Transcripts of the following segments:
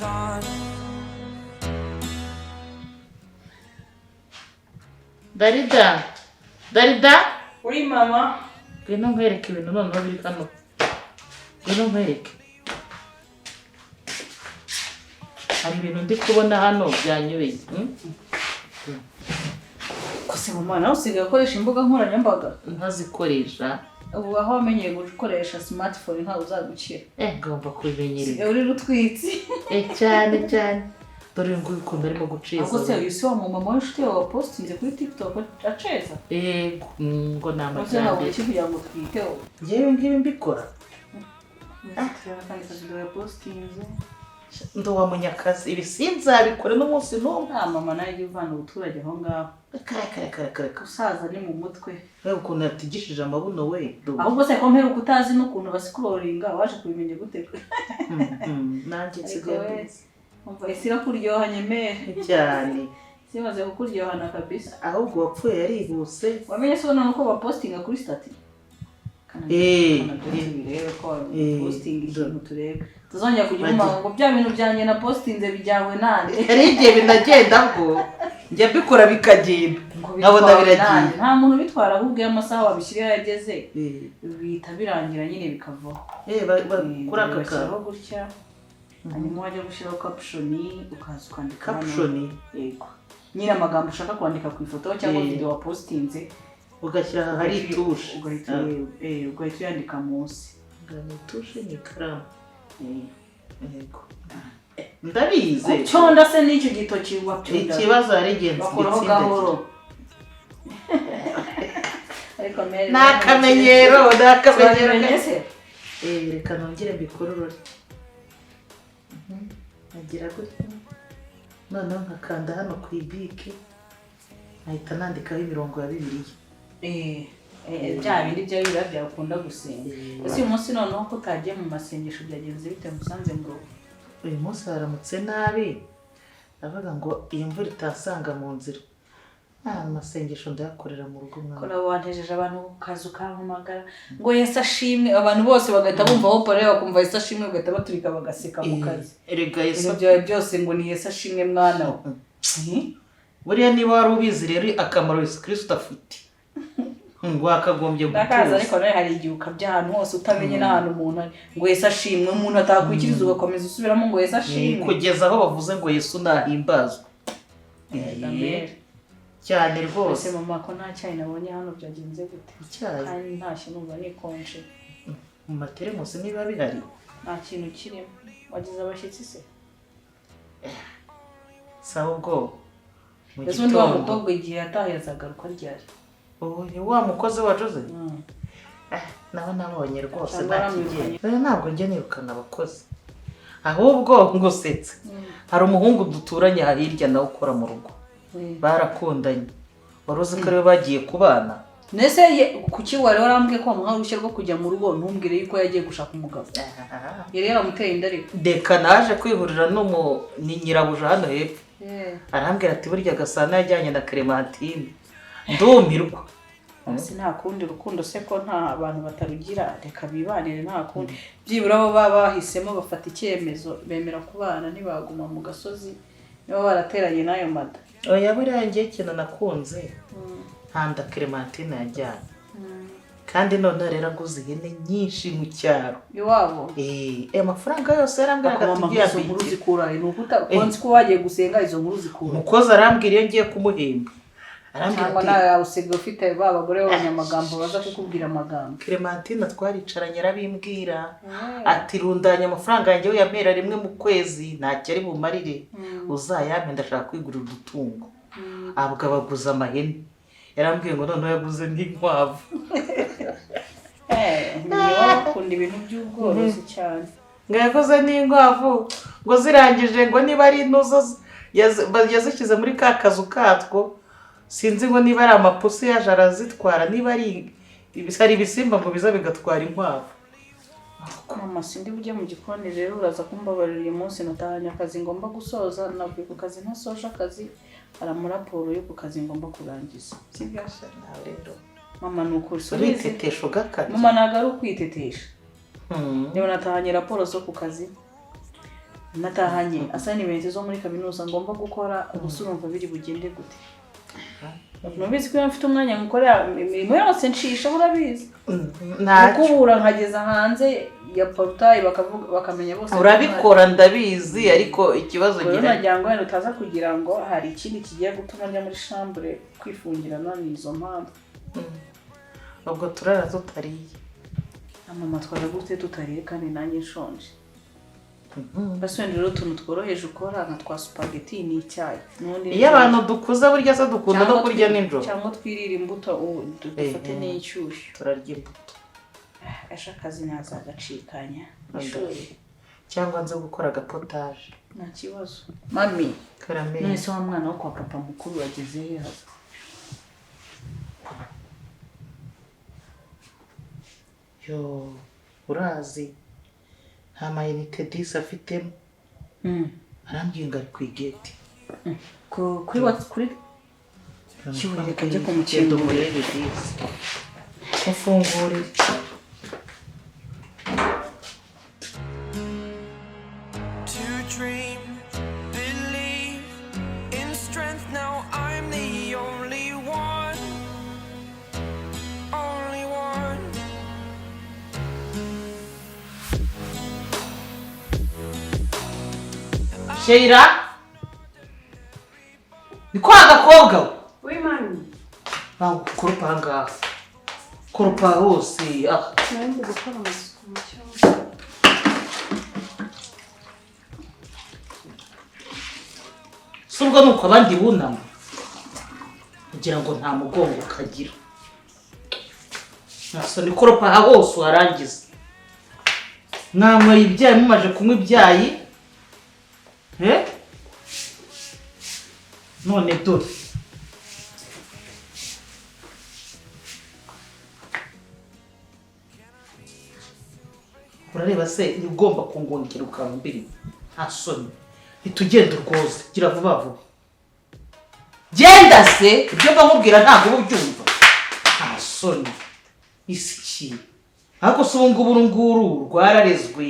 On. Darida, Darida. Uri mama. Ngwino nkwereke ibintu noneho biri hano. Ngwino nkwereke. Hari ibintu ndi kubona hano byanyobeye. Kose mama, nawe usigaye ukoresha imbuga nkoranyambaga? Ntazikoresha. Ubu aho wamenyeye gukoresha smartphone ntawe uzagukira. Ngomba kubimenyereza. Usigaye uri rutwitsi. Cyane cyane. Dore nguyu ukuntu arimo guceza. Ahubwo se uyu si wa mumama w'inshuti yawe wapositinze kuri TikTok aceza? Yego, ngo ni Uze ntabwo amajyambere. iki kugira ngo twiteho. Njyewe ngibi mbikora. Kandi akavidewo yapositinze. Ndi uwa Munyakazi, ibi sinzabikore n'umunsi n'umwe. Nta mama, nawe jya uvana ubuturage aho ngaho. Reka, reka, reka, reka, reka. Gusaza ni mu mutwe. Reba ukuntu yatigishije amabuno we. Ahubwo se ko mperuka utazi n'ukuntu basikororinga, waje kubimenya gute? Nanjye Ariko nsigaye we mbizi. Umva, isi irakuryoha nyemere. Cyane. Isi imaze kukuryohana kabisa. Ahubwo uwapfuye yarihuse. Wamenye se ubona uko bapositinga kuri status? Tubirebe ko postinga ikintu, turebe tuzongera kugira umumaro ngo bya bintu byanjye na postinze bijyawe nande. Hari igihe binagenda bwo njya mbikora bikagenda Ngo nkabona bitwawe biragiye. nande? Nta muntu ubitwara, ahubwo iyo amasaha wabishyiriyeho yageze bihita birangira nyine, bikavaho. Kuri aka kantu. Bashyiraho gutya, hanyuma wajya gushyiraho caption ukaza ukandika hano. Caption? Yego nyine, amagambo ushaka kwandika ku ifoto cyangwa video wapositinze. Ugashyira aha hari itushe. Ugahita uyandika munsi. Ni itushe, ni ikaramu. Yego, ndabizi. Gucyonda se n'icyo gitoki wacyonda? Ikibazo hari igihe Bakoraho gahoro ariko mere. Ni akamenyero, ni akamenyero. Turabimenye se? Reka nongere mbikororore. Nkagira gutya, noneho nkakanda hano ku ibike, nkahita nandikaho imirongo ya Bibiliya. Bya bindi bya Bibiliya byakunda gusenga. Ese uyu munsi noneho ko utagiye mu masengesho byagenze bite, musanze mu rugo? Uyu munsi haramutse nabi, ndavuga ngo iyi mvura itasanga mu nzira. Nta masengesho, ndayakorera mu rugo Ko mwana. nabo wantejeje abantu ku kazi, ukampamagara ngo "Yesu ashimwe", abantu bose bagahita bumva aho pare, bakumva "Yesu ashimwe", bagahita baturika bagaseka mu kazi. Erega Yesu Ibintu byawe byose ngo ni "Yesu ashimwe", mwana we. Buriya niba wari ubizi rero akamaro Yesu Kirisito afite, ngo wakagombye Ndakaza, ariko gutuza. nawe hari igihe ukabya ahantu hose utamenye n'ahantu umuntu ari, ngo "Yesu ashimwe", umuntu atakwikiriza ugakomeza usubiramo ngo "Yesu ashimwe". Kugeza aho bavuze ngo "Yesu nahimbazwe". Amen. Cyane Ese rwose. mama, ko nta cyayi nabonye hano byagenze gute? Icyayi? Kandi ntashye numva nikonje. Mu materemusi niba bihari. Nta kintu kirimo. Wagize abashyitsi se? Sawa, ubwo mu Ese undi wa gitondo. mukobwa igihe yataye azagaruka ryari? Ubu ni wa mukozi wacu uzi? Nawe nabonye rwose Cyangwa nta waramwirukanye? kigenda. Oya, ntabwo njya nirukana abakozi. Ahubwo ngusetse, hari umuhungu duturanye aha hirya nawe ukora mu rugo, barakundanye. Wari uzi ko ariwe bagiye kubana? Nese kuki wari warambwiye ko wamuha uruhushya rwo kujya mu rugo, ntumbwire yuko yagiye gushaka umugabo? Yari yaramuteye inda ariko. Reka, naje kwihurira n'umu ni nyirabuja hano hepfo, arambwira ati burya Gasana yajyanye na Clementine, ndumirwa. Hasi nta kundi, urukundo se ko nta bantu batarugira? Reka bibanire, nta kundi. Byibura bo baba bahisemo, bafata icyemezo, bemera kubana, ntibaguma mu gasozi niba barateranye n'ayo mada. Oya, buriya ngiye ikintu nakunze, nta nda Clementine yajyanye, kandi noneho rero aguze ihene nyinshi mu cyaro. Iwabo? Amafaranga yose yarambwiraga ati Akamama, izo nkuru uyabike. zikura ni ukuta ko nzi ko wagiye gusenga, izo nkuru zikura? Umukozi arambwira, iyo ngiye kumuhemba arambwira Cyangwa ati nawe usigaye ufite ba bagore b'abanyamagambo baza kukubwira amagambo? Clementine twaricaranye arabimbwira, ati rundanya amafaranga yanjye uyampera rimwe mu kwezi, ntacyo ari bumarire, uzayampe, ndashaka kwigurira udutungo. Abwo abaguze amahene, yarambwiye ngo noneho yaguze n'inkwavu. Niba bakunda ibintu by'ubworozi cyane. Ngo yaguze n'inkwavu, ngo zirangije, ngo niba ari intuzo yazishyize muri ka kazu katwo, sinzi ngo niba ari amapusi yaje arazitwara, niba ari hari ibisimba ngo biza bigatwara inkwavu. Mama, sindi bujye mu gikoni rero, uraza kumbabarira. Uyu munsi natahanye akazi ngomba gusoza, navuye ku kazi ntasoje akazi, hari amaraporo yo ku kazi ngomba kurangiza, sibyo? Nawe rero. Mama, ni ukuri subizi. Uritetesha ugakabya. Mama, ntabwo ari ukwitetesha. Niba natahanye raporo zo ku kazi. Natahanye assignment zo muri kaminuza ngomba gukora, gusa urumva biri bugende gute? Nubizi ko iyo mfite umwanya nkorera imirimo yose nshisha, urabizi. Ntacyo. Gukubura nkageza hanze ya portail bakavuga bakamenya bose. Urabikora ndabizi, ariko ikibazo Rero gihari nagira ngo wenda utaza kugira ngo hari ikindi kigiye gutuma njya muri chambre kwifungirana, ni izo mpamvu. Ubwo turara tutariye. Na mama twara gute tutariye kandi nanjye nshonje? Basi wenda rero utuntu tworoheje ukora nka twa spaghetti n'icyayi. N'ubundi Iyo abantu dukuze burya se dukunda no cyangwa kurya nijoro. Cyangwa twirire imbuto dufate Ehe. n'inshyushyu. Turarya imbuto. Ejo akazi ntazagacikanya Anda. ishuri. Cyangwa nze gukora agapotaje. Nta kibazo mami. Karameri. None se wa mwana wo kwa papa mukuru ageze he haza? Yo, urazi nta mayinite disi afitemo, arambwiye ngo ari ku igeti. Kuri kuri Kiwe, reka njye Genda kumukingurira. umurebe disi, mufungurire. To dream, believe in strength. Now I'm the only one, only one. Sheila, ni kwa gakobwa we. Oui, mami. Ntabwo koropa aha ngaha, koropa hose aha. Nari ndi gukora amasuku mu cyumba. Si ubwo ni uko abandi bunama kugira ngo nta mugongo kagira. Ntasoni, koropa aha hose uharangiza. Mwanyweye ibyayi, mumaje kunywa ibyayi, eh? None dore urareba se ni ugomba kungongera ukambiri. Nta soni, ntitugende urwoze, gira vuba vuba, genda se. Ibyo mba nkubwira ntabwo uba ubyumva. Nta soni, isi ariko se ubu ngubu uru nguru rwararezwe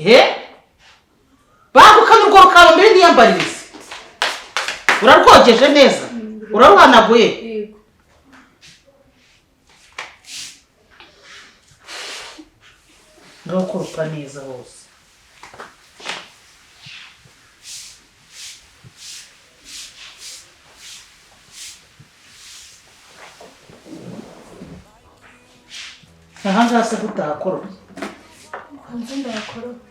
he? Bagukana urwo rukaba niyambaririze, urarwogeje neza, uraruhanaguye? Yego. Ngaho koropa neza hose. Aha ngaha se gutahakoropa? Hanze ndahakoropa.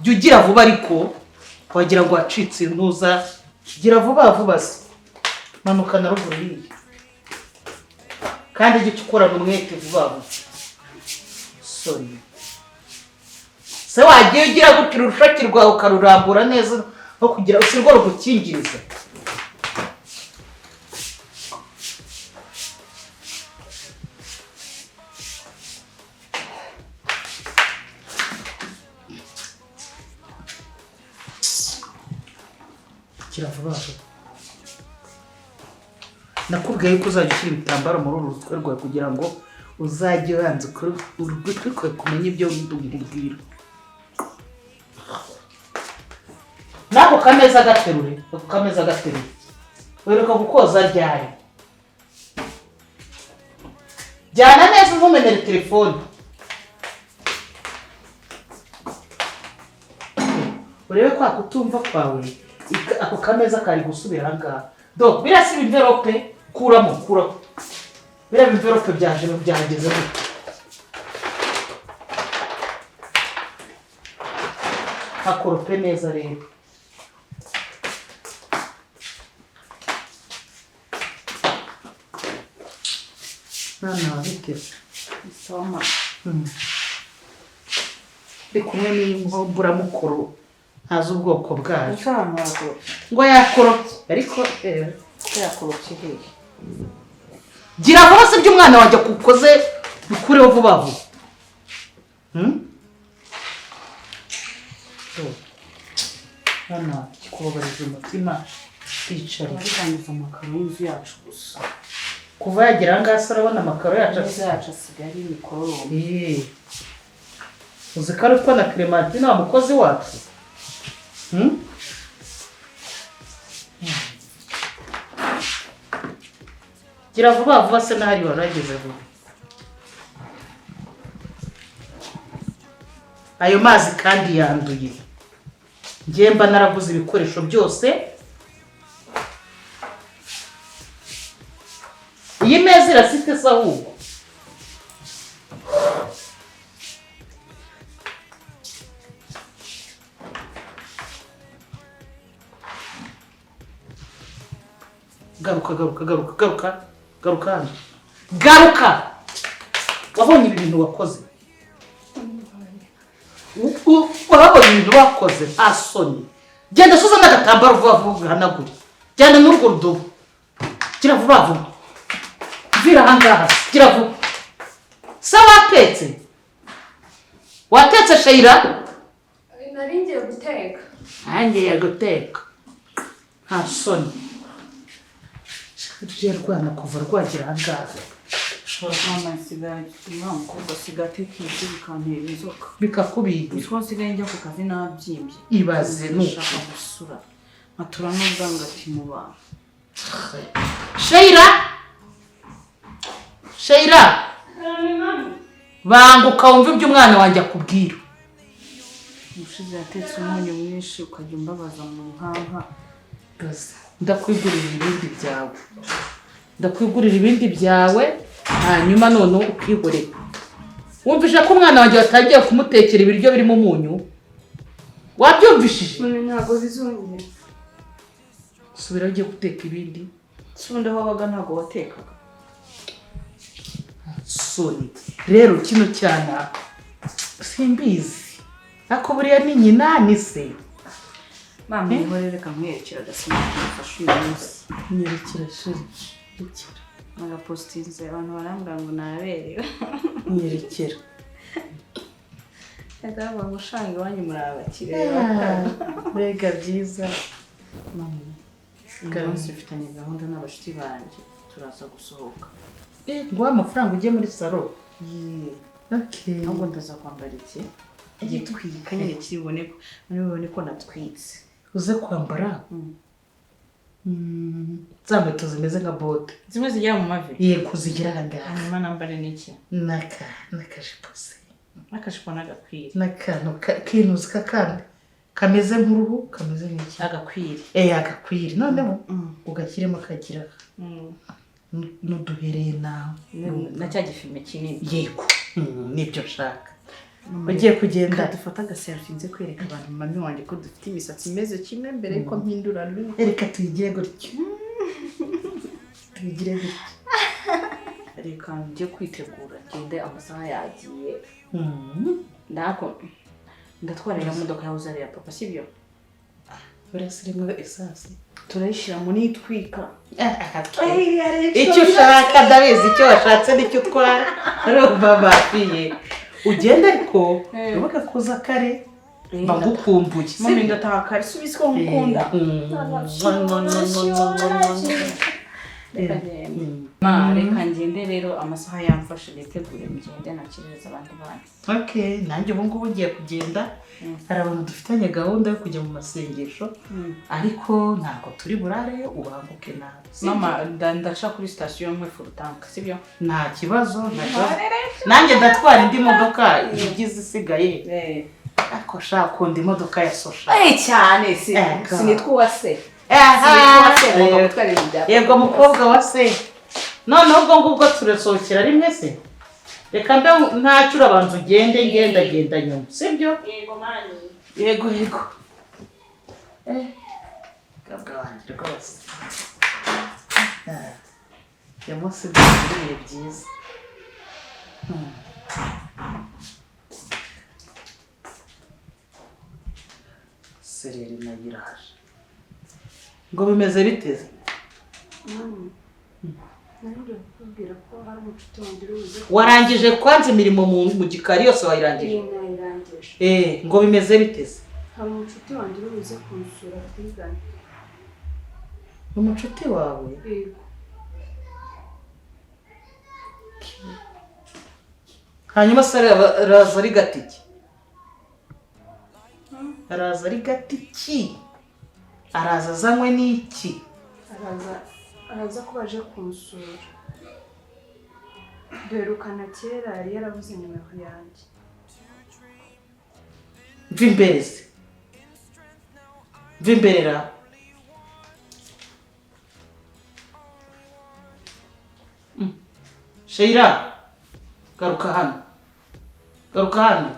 Jya ugira vuba ariko, wagira ngo wacitse intuza. Gira vuba vuba se, manuka na ruguru yiyi, kandi jya ukorana umwete vuba vuba. Soni se, wagiye ugira gutya urushaki rwawe ukarurambura neza nko kugira si rwo rugukingiriza. Gira vuba vuba. Nakubwiye ko uzajya ushyira ibitambaro muri uru rutwe rwawe kugira ngo uzajye ubanza ugutwi kwawe kumenya ibyo nkubwira. N'ako kameza gaterure, ako kameza gaterure. Weruka gukoza ryari? Jyana neza, ntumenere telefone. Urebe kwa kutumva kwawe, ako kameza kari gusubira aha ngaha. Do biriya si imverope, kuramo, kuramo biriya bimverope byaje byahageze gute? Hakorope neza rero. Mwana wa biteze. Soma. Ndi kumwe n'iyi nkomburamukoro ntazi ubwoko bwayo. Ese ahantu harakoropye? Ngo yakoropye ariko Yakoropye hehe? Gira vuba se, ibyo umwana wanjye akukoze bikureho vuba vuba. Oh. Mwana, kikubabarije umutima kwicara. Barirangiza amakaro y'inzu yacu gusa. Kuva yagera aha ngaha se urabona amakaro yacu Ameza yacu asigaye ari imikororombya. Eh. Uzi ko arutwa na Clementine wa mukozi wacu? Gira vuba vuba se n'ahari warageze vuba. Ayo mazi kandi yanduye. Njye mba naraguze ibikoresho byose. Iyi meza irasite se ahubwo. Garuka garuka garuka garuka garuka hano. Garuka! Wabonye ibi bintu wakoze? Wabonye ibintu wakoze nta soni. Genda suza n'agatambaro vuba vuba ugahanagure. Genda n'urwo rudobo. Gira vuba vuba. Vira ahangaha. Gira vuba. Se watetse? Watetse Sheila? Nari ngiye guteka. Ngiye guteka. Nta soni. Ruriya rwana kuva rwagira ahangaha. Mama nsigaye uriya mukobwa asigaye ateka ibiryo bikantera inzoka. Bikakubihira. Uzi ko nsigaye njya ku kazi nabyimbye. Ibaze nuko. Ndashaka gusura. Nkatura n'ubwangati mu bantu. Sheila! Sheila! Banguka wumve ibyo umwana wanjye akubwira. Ubushize yatetse umunyu mwinshi ukajya umbabaza mu nkanka. Ndakwigurira ibindi byawe. Ndakwigurira ibindi byawe hanyuma noneho ukihorera. Wumvise ko umwana wanjye watangiye kumutekera ibiryo birimo umunyu? Wabyumvishije? Mami ntabwo bizongera. Subira ugiye guteka ibindi. Ubundi aho wabaga ntabwo watekaga. Soni. Rero kino cyana simbizi. Ariko buriya ni nyina ni se. Mama ihorere reka nkwerekera agasima kamfashe uyu munsi. Nyerekera sheri. Nyerekera. Nagapositinze abantu barambwira ngo naberewe. Nyerekera. Ndabona ngo ushanga iwanyu muri abakire. Mbega byiza. Mama, uyu munsi mfitanye gahunda n'abashuti banjye turaza gusohoka. Nguha amafaranga ujye muri salo. Okay. Ahubwo ndaza kwambara iki? Gitwika nyine kiri bubone ko natwitse. Uze kwambara? Za nkweto zimeze nka bote. Zimwe zigera mu mavi? Yego zigera aha ngaha. Hanyuma nambare n'iki? N'akajipo se. N'akajipo n'agakwiri. N'akantu kinuzi kakandi kameze nk'uruhu kameze nk'iki? Agakwiri. Agakwiri. Noneho ugashyiremo akagira n'uduherena na cya gifime kinini. Yego. Nibyo nshaka. Ugiye kugenda dufata agaselfie nze kwereka abantu mami wanjye ko dufite imisatsi imeze kimwe mbere yuko mpindura look. Reka tuyigire gutyo. Tuyigire gutyo. Reka njye kwitegura ngende amasaha yagiye. Ndako ndatwara iriya modoka yahoze ari iya papa sibyo? Buriya se irimo esansi. Turayishyira mu nitwika. Icyo ushaka ndabizi icyo washatse nicyo utwara. Urumva bafiye. Ugenda ariko wibuke kuza kare mba ngukumbuye. Mami ndataha kare subizi ko ngukunda. Reka ngende. Ma reka ngende rero amasaha yamfashe nitegure ngende nakireza abandi bana. Okay, nanjye ubu ngubu ngiye kugenda. Hari abantu dufitanye gahunda yo kujya mu masengesho ariko ntabwo turi burare ubanguke nabi. Mama ndaca kuri sitasiyo nkwe full tank sibyo? Nta kibazo, nta kibazo. Nanjye ndatwara indi modoka igize isigaye. Ariko shaka kunda imodoka ya Sosha. Cyane sinitwa uwase. Yego mukobwa wa se. Noneho ubwo ngubwo turasohokera rimwe se. Reka mbe ntacyo urabanza ugende ngenda genda nyuma sibyo? Yego mani. Yego yego. Gabwa wanjye rwose. Uyu munsi byari byiza. Sereri nayo iraje. Ngo bimeze biteze? Warangije kwanza imirimo mu gikari yose wayirangije? Nayirangije. Ngo bimeze biteze? Hari umucuti wanjye uri buze kunsura twigana. Umucuti wawe? Yego. Hanyuma se araza ari gatike? Araza ari gati ki? Araza azanywe n'iki? Araza kuba aje kunsura. Duherukana kera yari yarabuze nimero yanjye. Mva imbere se, mva imbere ra. Sheila, garuka hano, garuka hano.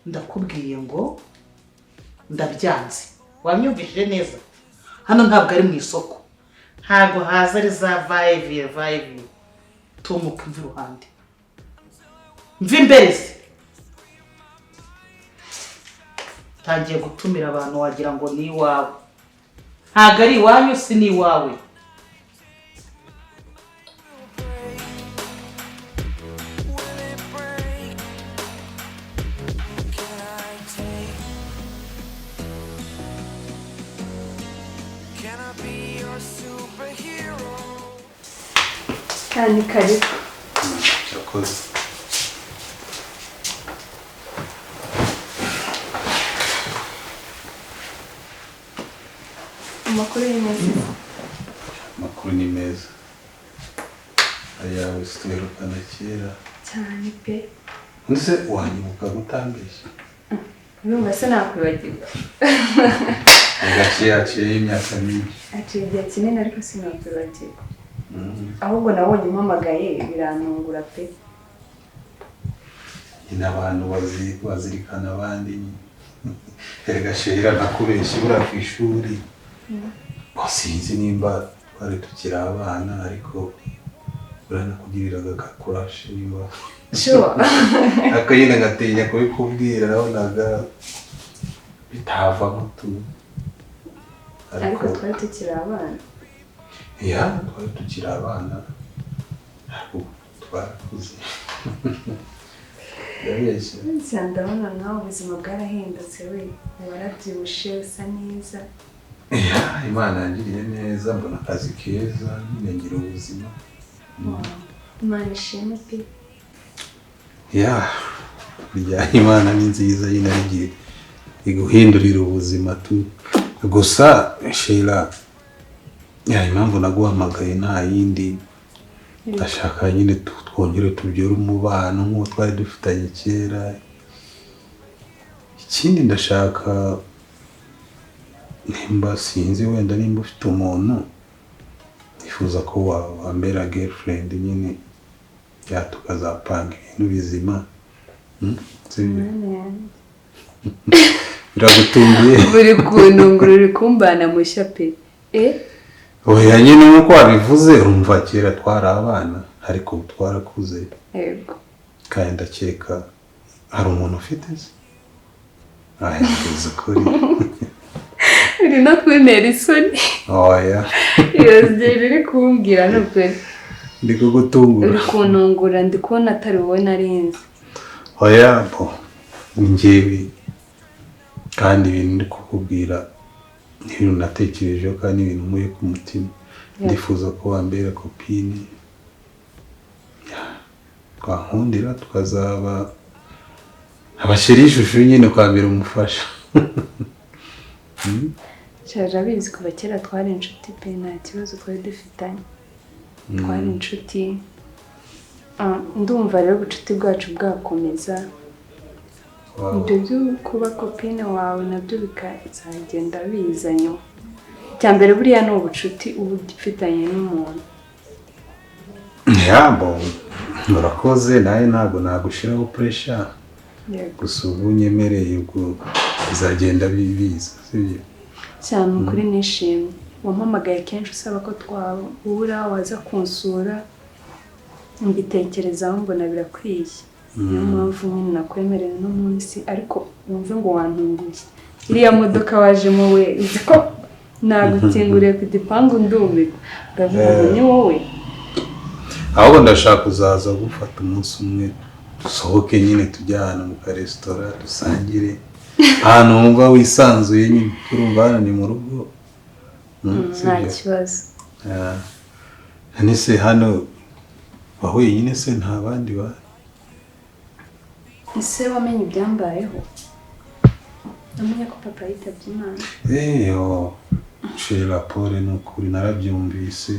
Ndakubwiye ngo ndabyanze, wanyumvishije neza? Hano ntabwo ari mu isoko, ntabwo haza ari za vayiviye vayiviye. Tumuka mva iruhande, mva imbere se. Tangiye gutumira abantu wagira ngo ni iwawe. Ntabwo ari iwanyu, si ni iwawe. Will it break? Can I take? Can I be your superhero? Kandi karibu. Urakoze. Amakuru y'iminsi? Amakuru ni meza. Ayawe tuherukana kera. Cyane pe. Undi se wanyibuka gutambeshya? Urumva se nakwibagirwa? Gaciye haciyeho imyaka myinshi. Haciye igihe kinini ariko sinakwibagirwa. Ahubwo nabonye umpamagaye birantungura pe. Nyine abantu bazirikana abandi nyine. Erega Sheila nakubeshya ibura ku ishuri. Sinzi nimba twari tukiri abana ariko uranakugiriraga agakurashi niba. Sure. Ariko nyine ngatinya kubikubwira, nabonaga bitavamo tu. Ariko twari tukiri abana. Ya, twari tukiri abana ariko twarakuze. Ndabeshya? Nshya ndabona nawe ubuzima bwarahindutse we, warabyibushye usa neza. Ya, Imana yangiriye neza, mbona akazi keza, nyine ngira ubuzima. Imana ishimwe pe. Ya, burya Imana ni nziza nyine, ari igihe iguhindurira ubuzima tu. Gusa Sheila, ya impamvu naguhamagaye nta yindi, ndashaka nyine twongere tubyure umubano nk'uwo twari dufitanye kera. Ikindi ndashaka nimba sinzi wenda nimba ufite umuntu, nifuza ko wambera girlfriend nyine, ya tukazapanga ibintu bizima. Sibyo? Biragutunguye? Buri kuntungura, uri kumbana mushya pe. Oya nyine nk'uko wabivuze, urumva kera twari abana ariko ubu twarakuze. Yego. Kandi ndakeka hari umuntu ufite se? Aya mbizi ukuri. Uri no kuntera isoni. Oya. Iyo zigera uri kumbwira ni ukuri. Ndi kugutungura. Uri kuntungura, ndi kubona atari wowe narinzi. Oya bo ni njyewe, kandi ibintu ndi kukubwira ni ibintu natekerejeho kandi ni ibintu nkuye ku mutima. Ndifuza ko wambera copine, twankundira tukazaba abasheri ishusho nyine, ukambera umufasha. Urabizi kuva kera twari inshuti pe, nta kibazo twari dufitanye, twari inshuti. Ndumva rero ubucuti bwacu bwakomeza. Ibyo byo kuba copine wawe nabyo bikazagenda biza nyuma. Icya mbere buriya ni ubucuti uba ufitanye n'umuntu. Yabo urakoze, nawe ntabwo nagushiraho pressure. Gusa ubu nyemereye ubwo bizagenda biza, sibyo? Cyane ukuri nishimye. Wampamagaye kenshi usaba ko twahura, waza kunsura, mbitekerezaho mbona birakwiye. Niyo mpamvu nyine nakwemerera uno munsi, ariko wumve ngo wantunguye. Iriya modoka wajemo we, uzi ko nagukinguriye ku gipangu ndumirwa, ndavuga ngo ni wowe. Ahubwo ndashaka kuzaza gufata umunsi umwe dusohoke nyine, tujye ahantu mu karesitora dusangire, ahantu wumva wisanzuye nyine, urumva hano ni mu rugo. Nta kibazo. None se hano wa wenyine se nta bandi bahari? Ese wamenye ibyambayeho? Namenye ko papa yitabye Imana. Eyo, Sheila, pole ni ukuri narabyumvise.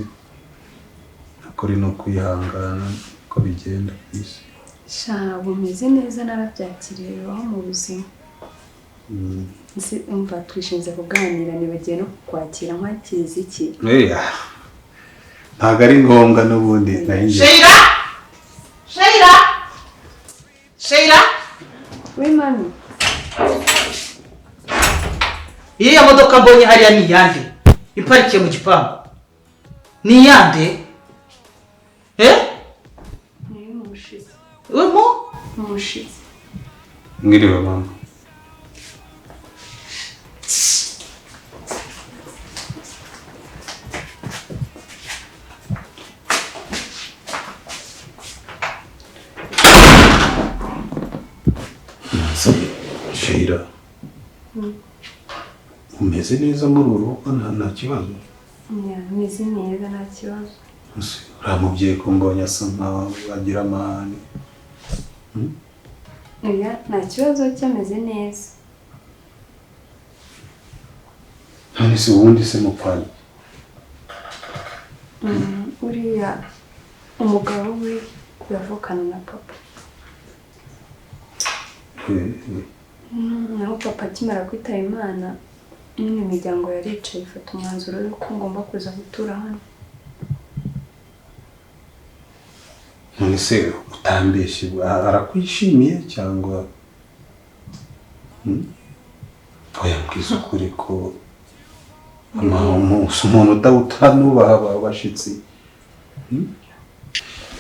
Ukuri ni ukwihangana uko bigenda ku isi. Sha, bumeze neza narabyakiriye bibaho mu buzima. Nzi umva twishinze kuganira nibagiye no kukwakira nkwakiriza iki? Eya, ntabwo ari ngombwa n'ubundi nahingiye. Sheila! Sheila! Sheila! We mami. Iriya modoka mbonye hariya ni iyande? Iparikiye mu gipangu. Ni iyande? Eh? Ni umushitsi. Umu? Umushitsi. Mwiriwe mama. Sheila, umeze neza muri uru rugo nta kibazo? Meze neza nta kibazo. Uriya mubyeyi ko mbonye asa nkaho agira amahane. Oya, nta kibazo cyameze neza. None se ubundi se mupfanye? Uriya umugabo we yavukana na papa. Naho papa akimara kwitaba Imana, nyine imiryango yaricaye ifata umwanzuro w'uko ngomba kuza gutura hano. None se utambeshye arakwishimiye cyangwa? Oya, mbwiza ukuri ko umuntu utanubaha abashitsi.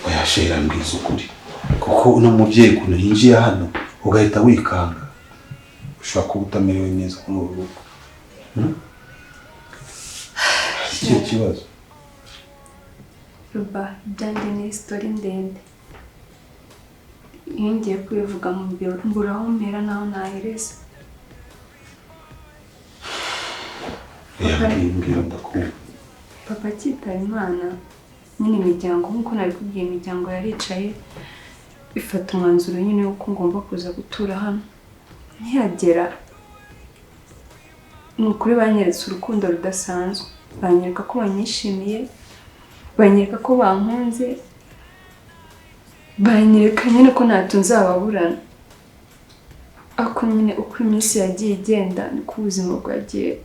Oya Sheila, mbwiza ukuri kuko uno mubyeyi ukuntu yinjiye hano ugahita wikanga, ushobora kuba utamerewe neza muri uru rugo. Ikihe kibazo? Ruba, ibyanjye ni isitori ndende. Iyo ngiye kubivuga mbura aho mpera n'aho nahereza. Papa akitaba Imana, nyine imiryango nk'uko nabikubwiye, imiryango yaricaye ifata umwanzuro nyine w'uko ngomba kuza gutura hano. Nkihagera ni ukuri banyeretse urukundo rudasanzwe, banyereka ko banyishimiye, banyereka ko bankunze, banyereka nyine ko ntacyo nzababurana. Ariko nyine uko iminsi yagiye igenda niko ubuzima bwagiye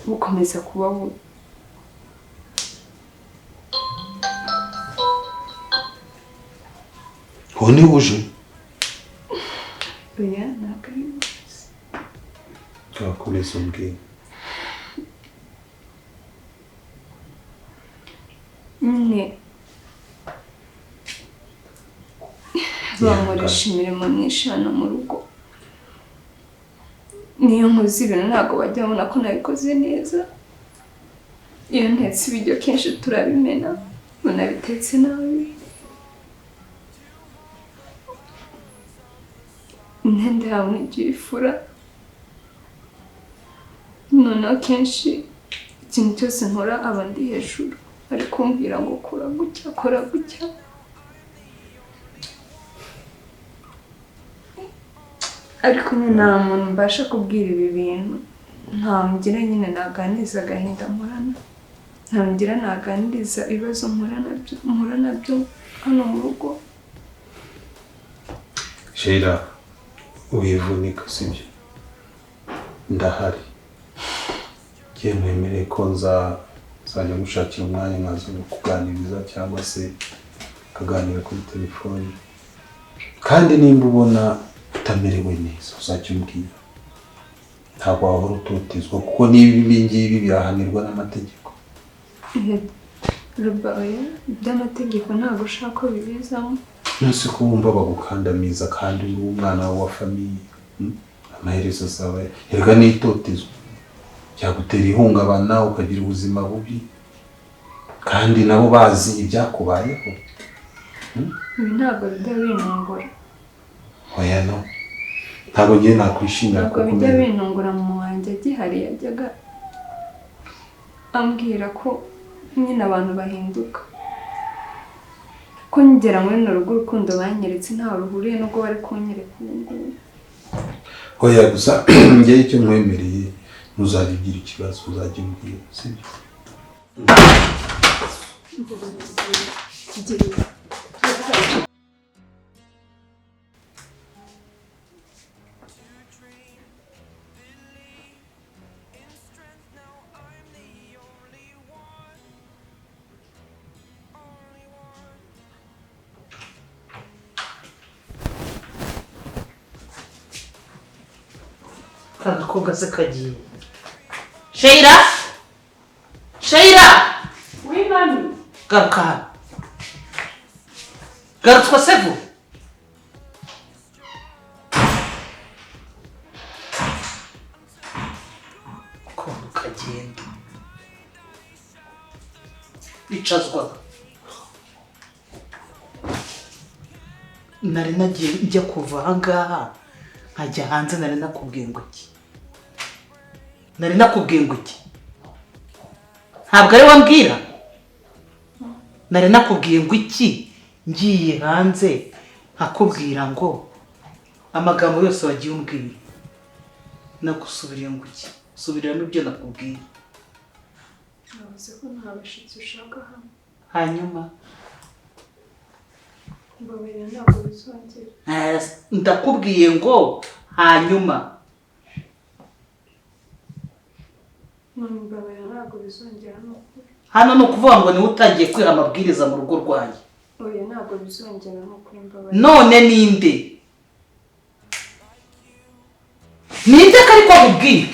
bukomeza kuba bubi. Ubu ni uje? Oya, ntabwo ari byiza. Turakomeza umbwire. Nyine bankoresha imirimo myinshi hano mu rugo. Niyo nkoze ibintu ntabwo bajya babona ko nabikoze neza. Iyo ntetse ibiryo kenshi turabimena, unabitetse nabi. Imyenda yawe ntigira ifura. Noneho kenshi ikintu cyose nkora aba ndi hejuru, ari kumbwira ngo kora gutya, kora gutya. Ariko nyine nta muntu mbasha kubwira ibi bintu, nta ngira nyine naganiriza agahinda mporana, nta ngira naganiriza ibibazo mpura nabyo hano mu rugo. Sheila, wivunika sibyo? Ndahari. Ngiye nkwemereye ko nzajya gushakira umwanya nkaza kuganiriza cyangwa se kaganira kuri telefoni. Kandi nimba ubona utamerewe neza uzajya umbwira. Ntabwo wahora utotezwa kuko n'ibi ngibi birahanirwa n'amategeko. Ruba, oya, iby'amategeko ntabwo ushaka ko bibizamo. Nonese ko wumva bagukandamiza kandi uri umwana wa famiye, amaherezo azaba erega n'itotezwa byagutera ihungabana ukagira ubuzima bubi, kandi nabo bazi ibyakubayeho. Ibi ntabwo bijya bintungura. Oya no, ntabwo ngiye nakwishimira. Ntabwo bijya bintungura. Mama wanjye agihari yajyaga ambwira ko nyine abantu bahinduka. Ko ngera muri runo rugo urukundo banyeretse ntaho ruhuriye n'ubwo bari kunyereka ubu ngubu. Oya, gusa njyewe icyo nkwemereye, ntuzajya ugira ikibazo, uzajya umbwira, sibyo? Kigeli. Ka gakobwa se kagiye? Sheila, Sheila! Oui, mami. Garuka hano, garutswa se vuba. Ukuntu kagenda icazwa, nari nagiye njya kuva ahangaha nkajya hanze, nari nakubwiye ngo iki? Nari nakubwiye ngo iki? Ntabwo ari wambwira. Nari nakubwiye ngo iki ngiye hanze nkakubwira ngo amagambo yose wagiye umbwira, nagusubiriye ngo iki? Subiriramo ibyo nakubwiye. Navuze ko nta bashyitsi ushaka hano. Hanyuma? Mbabarira, ntabwo bizongera. Ndakubwiye ngo hanyuma? Mami, mbabarira, ntabwo bizongera, ni ukuri. Hano ni ukuvuga ngo niwe utangiye kwiha amabwiriza mu rugo rwanjye? Oya, ntabwo bizongera, ni ukuri, mbabarira. None ninde, ninde ko ariko akubwira?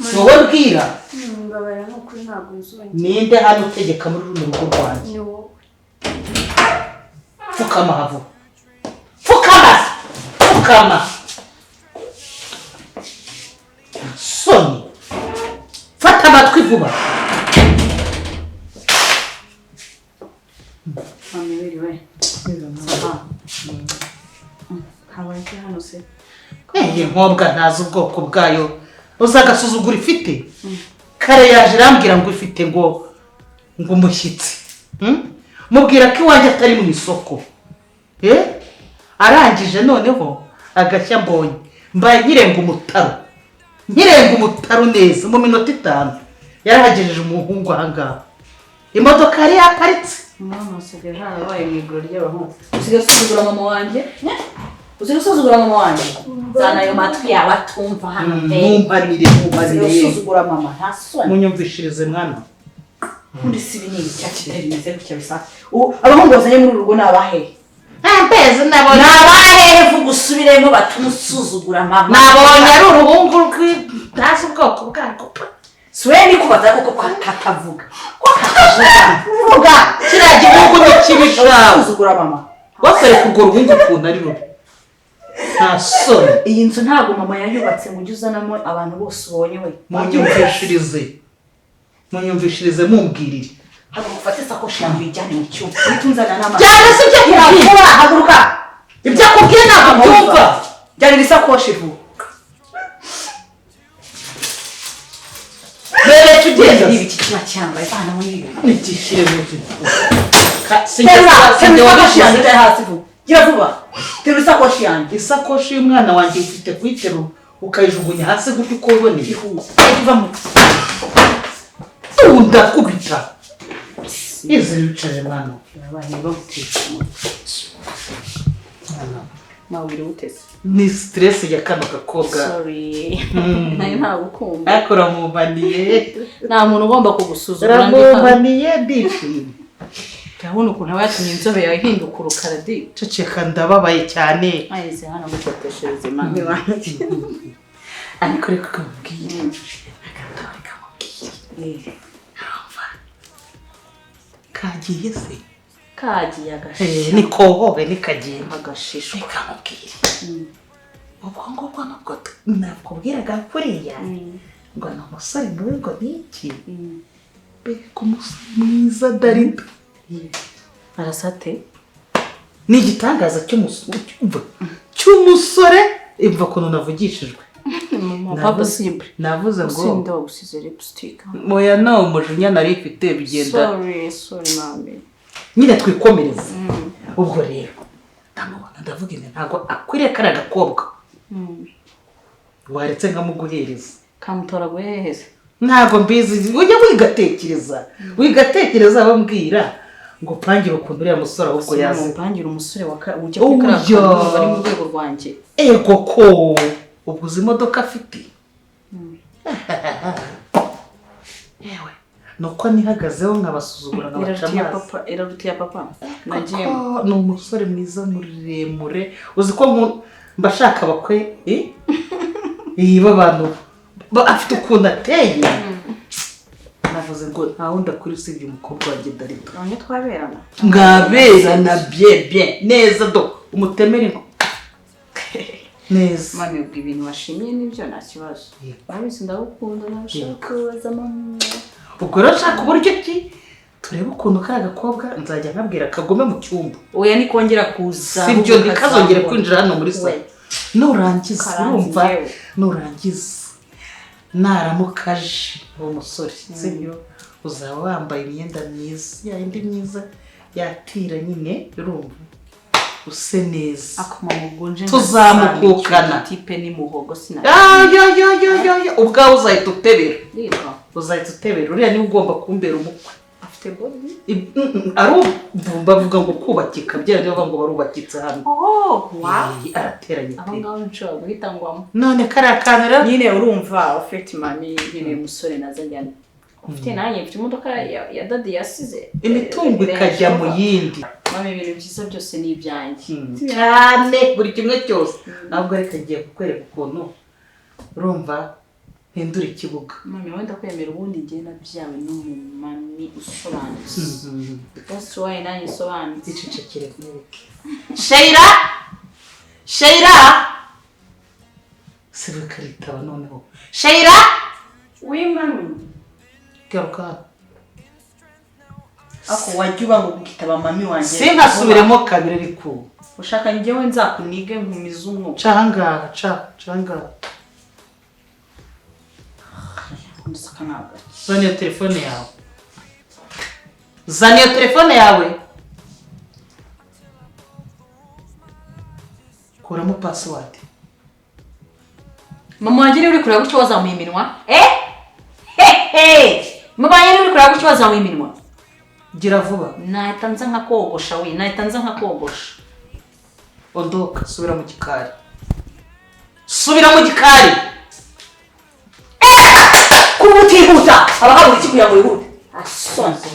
Si wowe mbwira. Mami, mbabarira, ni ukuri, ntabwo bizongera. Ninde hano utegeka muri runo rugo rwanjye? Ni wowe. Pfukama havuba, pfukama, pfukama! Soni, fata amatwi vuba. Mami, wiriwe? Ça va? Habaye iki hano se? Iyi nkobwa ntazi ubwoko bwayo, uzi agasuzuguro ifite? Kare yaje irambwira ngo ifite ngo umushyitsi. Mubwira ko iwanjye atari mu isoko. Arangije noneho agashya mbonye, mbaye nkirenga umutaro, nkirenga umutaro neza, mu minota 5 yarahagejeje umuhungu ahangaha, imodoka yari yaparitse. Mama, usigaye harabaye mu iguriro ry'abahungu. Usigaye usuzugura mama wanjye? Usigaye usuzugura mama wanjye? Zana ayo matwi yawe atumva hano pe. Mumpanire, Usigaye mumpanire. usuzugura mama, nta soni. Munyumvishirize mwana. Ubundi si ibi ni ibiki kitari bimeze gutya bisa? Ubu abahungu bazanye muri uru rugo ni abahehe? Mbese nabonye Ni abahehe? Vuga usubiremo, batuma usuzugura mama. Nabonye ari uruhungu ntazi ubwoko bwarwo. Si wowe nikubaza koko ko katavuga? Ko katavuga? Vuga! Kiriya gihugu ni kibi shawe. Usuzugura mama. Wakwereka urwo ruhungu ukuntu ari rubi, nta soni. Iyi nzu ntabwo mama yayubatse ngo ujye uzanamo abantu bose ubonye we. Munyumvishirize, munyumvishirize, mumbwirire. Haguruka, ufate isakoshi yawe uyijyane mu cyumba. Uhite unzanira n'amazi. Byaba se ibyo akubwiye? Vuba, haguruka! Ibyo akubwiye ntabwo byumva. Jyanira isakoshi vuba. Rero tugenda. Niba iki kiba cyambaye vana muri ibi. Nigishyire mu Terura, terura isakoshi yanjye ujye hasi vuba. Gira vuba. Terura isakoshi yanjye. Isakoshi y'umwana wanjye ufite kuyiterura ukayijugunya hasi gutyo uko wiboneye? Ihuse. Iva mu. Ndakubita izi wicaje mwana. Yabaye bagutetse umutwe. Mwana. Mawiri utese. Ni stress ya kano gakobwa. Sorry. Nayo ntagukumva. Ariko uramumaniye. Nta muntu ugomba kugusuzugura ndi hano. Uramumaniye, ndishimye. Urabona ukuntu aba yatumye inzobe yawe ihinduka urukara di. Ceceka, ndababaye cyane. Aheze hano gukoteshereze mami wanjye. Ariko reka kamubwire, reka kamubwire. Kagiye se? Kagiye agashisha. Ni kohobe nikagenda. Agashishwa. Reka mubwire, ubwo ngubwo nubwo nakubwiraga kuriya ngo ni umusore mubi ngo ni iki, mbega umusore mwiza Darida! Arasate. Ni igitangaza cy'umusore, imva ukuntu navugishijwe. Mama, papa simple. Navuze ngo Usinde wagusize lipstick. Moya, no umujinya nari mfite bigenda. Sorry, sorry mami. Nyine twikomereze. Ubwo rero ndamubona ndavuga ine ntabwo akwiriye kariya gakobwa. Waretse nkamuguhereza. Kamutora guheheza. Ntabwo mbizi, ujya wigatekereza. Wigatekereza bambwira ngo pangire ukuntu uriya musore ahubwo yazi. Mpangira umusore ujya kuri kariya kantu bari mu rwego rwanjye. Ego ko ubwo uzi imodoka afite. Yewe nuko nihagazeho nkabasuzugura nkabaca amazi. Irarutiye papa. Nagiyemo. Ni umusore mwiza muremure uzi ko mbashaka bakwe yiba abantu afite ukuntu ateye. Navuze ngo nta wundi akuri usibye umukobwa wanjye Darita. None twaberana. Mwaberana bien bien neza do umutemere ngo neza. Mami ubwo ibintu washimye nibyo nta kibazo. Urabizi ndagukunda nabishaka kubaza mama. Ubwo rero nshaka uburyo ki turebe ukuntu kariya gakobwa nzajya nkabwira kagome mu cyumba. Oya nikongera kuza. Sibyo ntikazongere kwinjira hano muri salo. Nurangiza urumva nurangiza naramukaje uwo musore sibyo uzaba wambaye imyenda myiza ya indi myiza yatira nyine urumva use neza. Akoma mugunje tuzamukukana. Tipe ni muhogo sina. Ya ubwawe uzahita utebera. Uzahita utebera uriya niwe ugomba kumbera umukwe. Afite body. Ari bavuga ngo kubakika bya byo ngo barubakitse hano. Oh wow. Arateranye pe. Aho ngaho nshobora guhita ngwamo. None kariya kantu rero nyine urumva ufite mami nyine umusore nazajyana. Ufite nanjye mfite imodoka ya daddy yasize. Imitungo ikajya mu yindi. Mami ibintu byiza byose ni ibyanjye. Cyane buri kimwe cyose. Ntabwo reka ngiye kukwereka ukuntu urumva hindura ikibuga. Mami wenda kwemera ubundi ngiye nabyawe n'umumami usobanutse. That's why nanjye nsobanutse. Icecekere mwereke. Sheila! Sheila! Siwe karitaba noneho. Sheila! Oui mami. Garuka hano. Ako wajya uba ngo gukitaba mami wanjye. Sinkasubiremo kabiri ariko. Ushaka njyewe nzakunige nkumize umwuka. Ca ahangaha, ca ahangaha. Zana iyo telefone yawe. Zana iyo telefone yawe. Kuramo password. Mama wanjye niba uri kureba gutyo wazamuye iminwa. Mama wanjye niba uri kureba gutyo wazamuye iminwa. Gira vuba. Nahita nza nka kogosha we, nahita nza nka kogosha. Ondoka, subira mu gikari. Subira mu gikari. Kuba utihuta abahabura iki kugira ngo wihute. Asonze.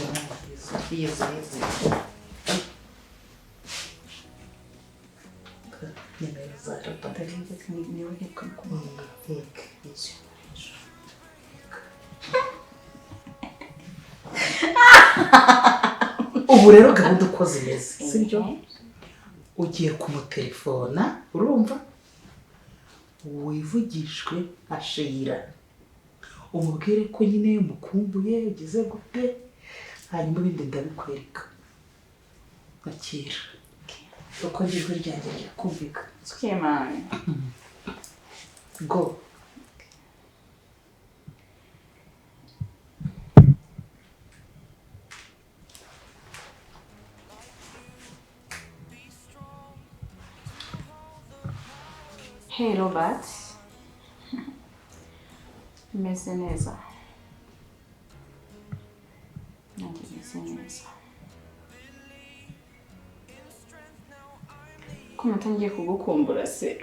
Ubu rero gahunda uko zimeze sibyo ugiye kumutelefona urumva wivugishwe nka Sheila umubwire ko nyine mukumbuye ugize gute hanyuma ibindi ndabikwereka akira uko ijwi ryanjye ryakumvika. Go. Hey Robert. Meze neza. Nanjye meze neza. Ko natangiye kugukumbura se.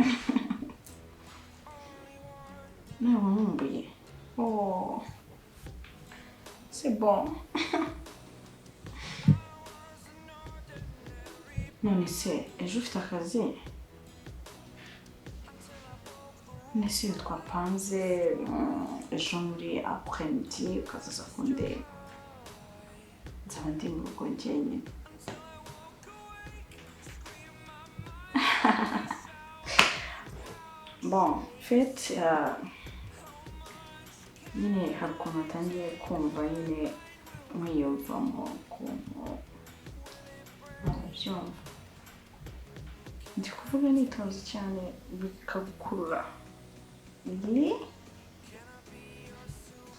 Nawe wankumbuye. Oh. C'est bon. None se ejo ufite akazi? Nese iyo twapanze ejo muri après-midi ukazaza kundeba. Nzaba ndi mu rugo njyenyine. Bon, en fait, nyine hari ukuntu natangiye kumva nyine nkwiyumvamo ukuntu urabyumva. Ndi kuvuga nitonze cyane bikagukurura. Really?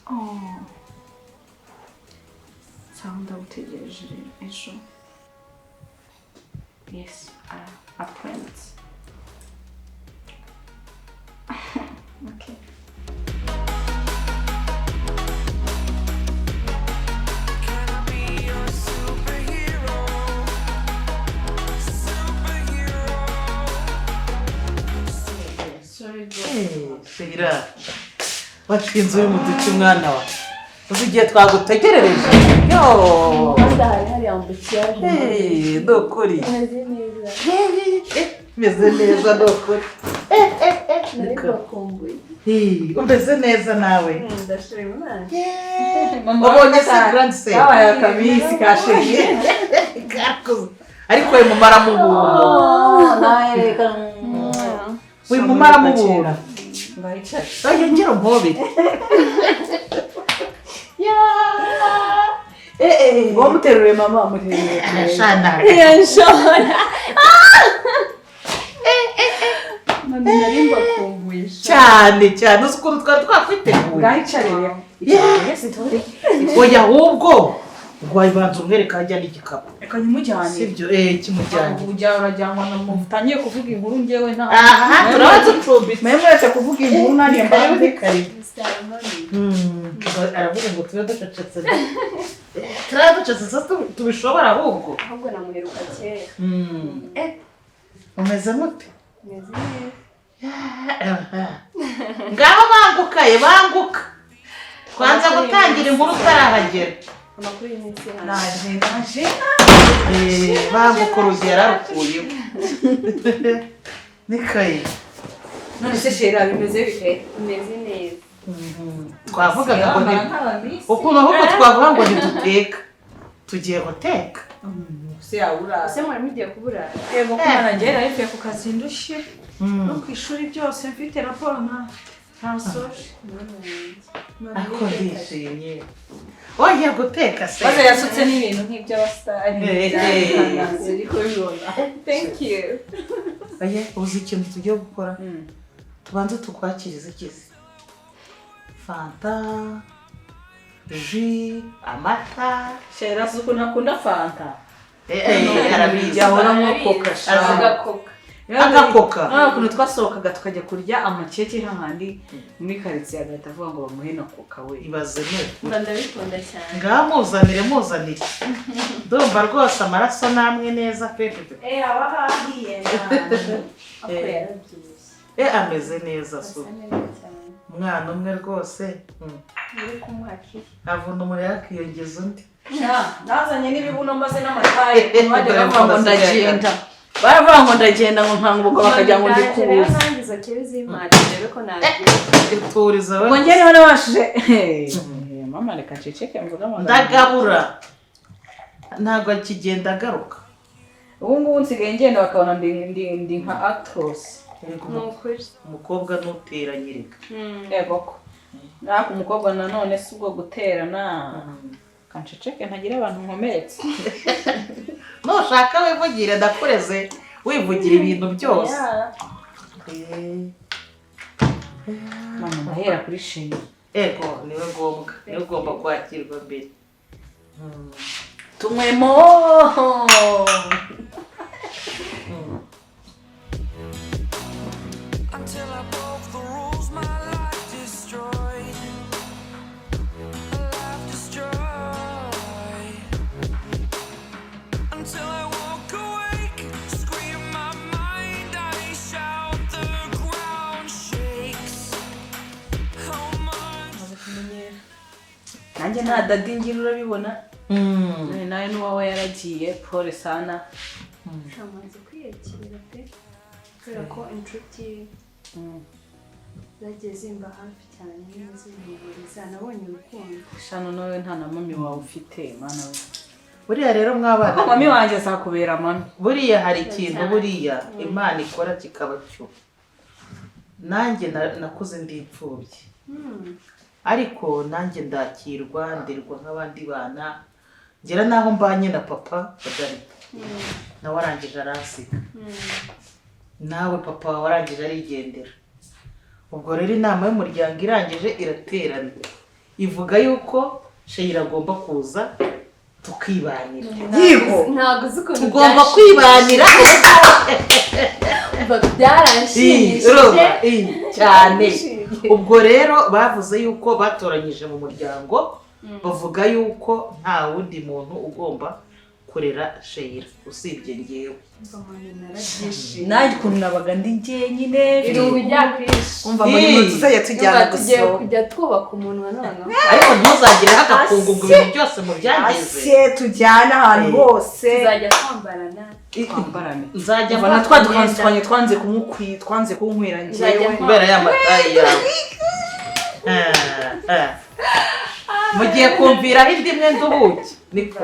Oh. Sawa ndagutegereje rero ejo. Yes, a prince. Okay. Can I be your superhero? Superhero. Sorry. Sheila, wacinze uyu muduki mwana wa uzi igihe twagutegerereje yo. Umuhanda hari hari embouteillage. Hey, ni ukuri. Umeze neza. Meze neza, ni ukuri. Nari mbakumbuye. Hey, umeze neza nawe? Ndashima Imana. Wabonye se grande sœur? Kabaye akabisi ka sheri. Kakuze. Ariko we mumara mubura, we mumara mubura. Ngahicara. Oya, ngira umpobere. Ngo muterure mama, muterure. Shana. Nshobora. Mami, nari mbakumbuye sha. Cyane cyane, uzi ukuntu twari twakwiteguye. Ngahicarire. Oya, ahubwo wabanza umwereka ajya n'igikapu. Reka nyimujyane. Sibyo, kimujyanye. Ujya urajyanwa na muntu utangiye kuvuga inkuru njyewe nta. Aha turaba ducumbitse. Mwe muretse kuvuga inkuru nanjye Karibu, mbanze. ni karibu. Mr. Mami. Aravuga ngo tube ducecetse, turaba ducecetse se tubishobora ahubwo. Ahubwo namuheruka kera. Umeze mute? Meze neza. Ngaho banguka ye, banguka, twanze gutangira inkuru utarahagera. Amakuru y'iminsi hano. Naje, naje. Banguka, urugi yararukuyeho nikaye. None se shera bimeze bite? Umeze neza. Twavugaga ngo Wambara ni nk'abamisi. ukuntu ahubwo twavuga ngo ntiduteka, tugiye guteka. Se yabura. Ese mwari mugiye kuburara? Yego, kumana njye nari mvuye ku kazi ndushye. No ku ishuri byose mfite raporo ntasoje. Ariko ndishimye wongeye guteka se. Maze yasutse n'ibintu nk'iby'abasitari. Eh. Uri kubibona. Thank you. Oya, uzi ikintu tugiye gukora? Tubanze tukwakirize ikizi, fanta, jus, amata. Shera azi ukuntu akunda fanta. Arabizi. Yahoramo coca sha. Agakoka. Agakoka. Nta ukuntu twasohokaga tukajya kurya amakeke hahandi muri karitsiye agahita avuga ngo bamuhe na coca we. Ibaze ni Mba ndabikunda cyane. Ngaho muzanire, muzanire, ndumva rwose amaraso namwe neza pepepe. Eh, aba hahiye. Ako yarabyibushye. Ameze neza Asa so. neza cyane. Umwana umwe rwose. Uri kumuha kiri. Avuna umuriro akiyongeza undi. Nazanye n'ibibuno maze n'amataye bajya bavuga ngo Dore ko ndagenda. Baravuga ngo ndagenda ngo nkanguka bakagira ngo ndi Ndaje rero kuza. nanjye izo keri z'impande ndebe ko nabyina. Ituriza we. Ubwo njye niba nabashije. Mama, reka nceceke mvuge amagambo. Ndagabura, ntabwo akigenda agaruka. Ubu ngubu nsigaye ngenda bakabona ndi nka actress. Erega Ni ukuri. umukobwa nutera nyereka. Yego ko. Nako umukobwa nanone si ubwo guterana. Kanceceke ntagira abantu nkomeretse. Nushaka wivugire, ndakureze wivugira ibintu byose. Mama, ndahera kuri shima. Ego, niwe ngombwa, niwe ugomba kwakirwa mbere. Tunywemo. Until I broke the rules, my life destroyed. Life destroyed. Until I woke awake, scream my mind, I shout, the ground shakes. How much? Nanjye nta daddy ngira, urabibona. None nawe n'uwawe yaragiye, pole sana. Shamaze kwiyakira pe. Kubera ko inshuti zagiye zimba hafi cyane nyine zimpumuriza, nabonye urukundo. Shano, nawe nta na mami wawe ufite, mana we. Buriya rero mwabana. Ariko mami wanjye azakubera mami. Buriya hari ikintu buriya Imana ikora kikaba cyo. Nanjye nakuze ndi imfubyi, ariko nanjye ndakirwa, nderwa nk'abandi bana, ngera n'aho mbanye na papa badarita, nawe arangije aransiga. Nawe papa wawe arangije arigendera. Ubwo rero inama y'umuryango irangije iraterana, ivuga yuko Sheyira agomba kuza. Tukibanira. Yigo. Ntabwo uzi ukuntu Tugomba byanshimishije. kwibanira. Umva, byaranshimishije. Urumva? Cyane. Ubwo rero bavuze yuko batoranyije mu muryango, bavuga yuko nta wundi muntu ugomba kurera Sheila usibye ngewe. Umva, mama, narabyishimiye. Nanjye ukuntu nabaga ndi njyenyine. Irungu ryakwishe. Umva, muri Ii. muntu tuzajya tujyana Umva, tugiye gusohoka. kujya twubaka umunwa noneho. Ariko ntuzagireho agakungu ngo ibintu byose mubyangize. Ase tujyana ahantu hose. Tuzajya twambarana. Twambarane. Nzajya Umva, na mfata twa dukanzu imyenda twanjye twanze kumukwi twanze kunkwira Nzajya njyewe. Kubera ya matayi yawe. Ah, ah. Mugiye kumviraho indi mwenda ubuki niko.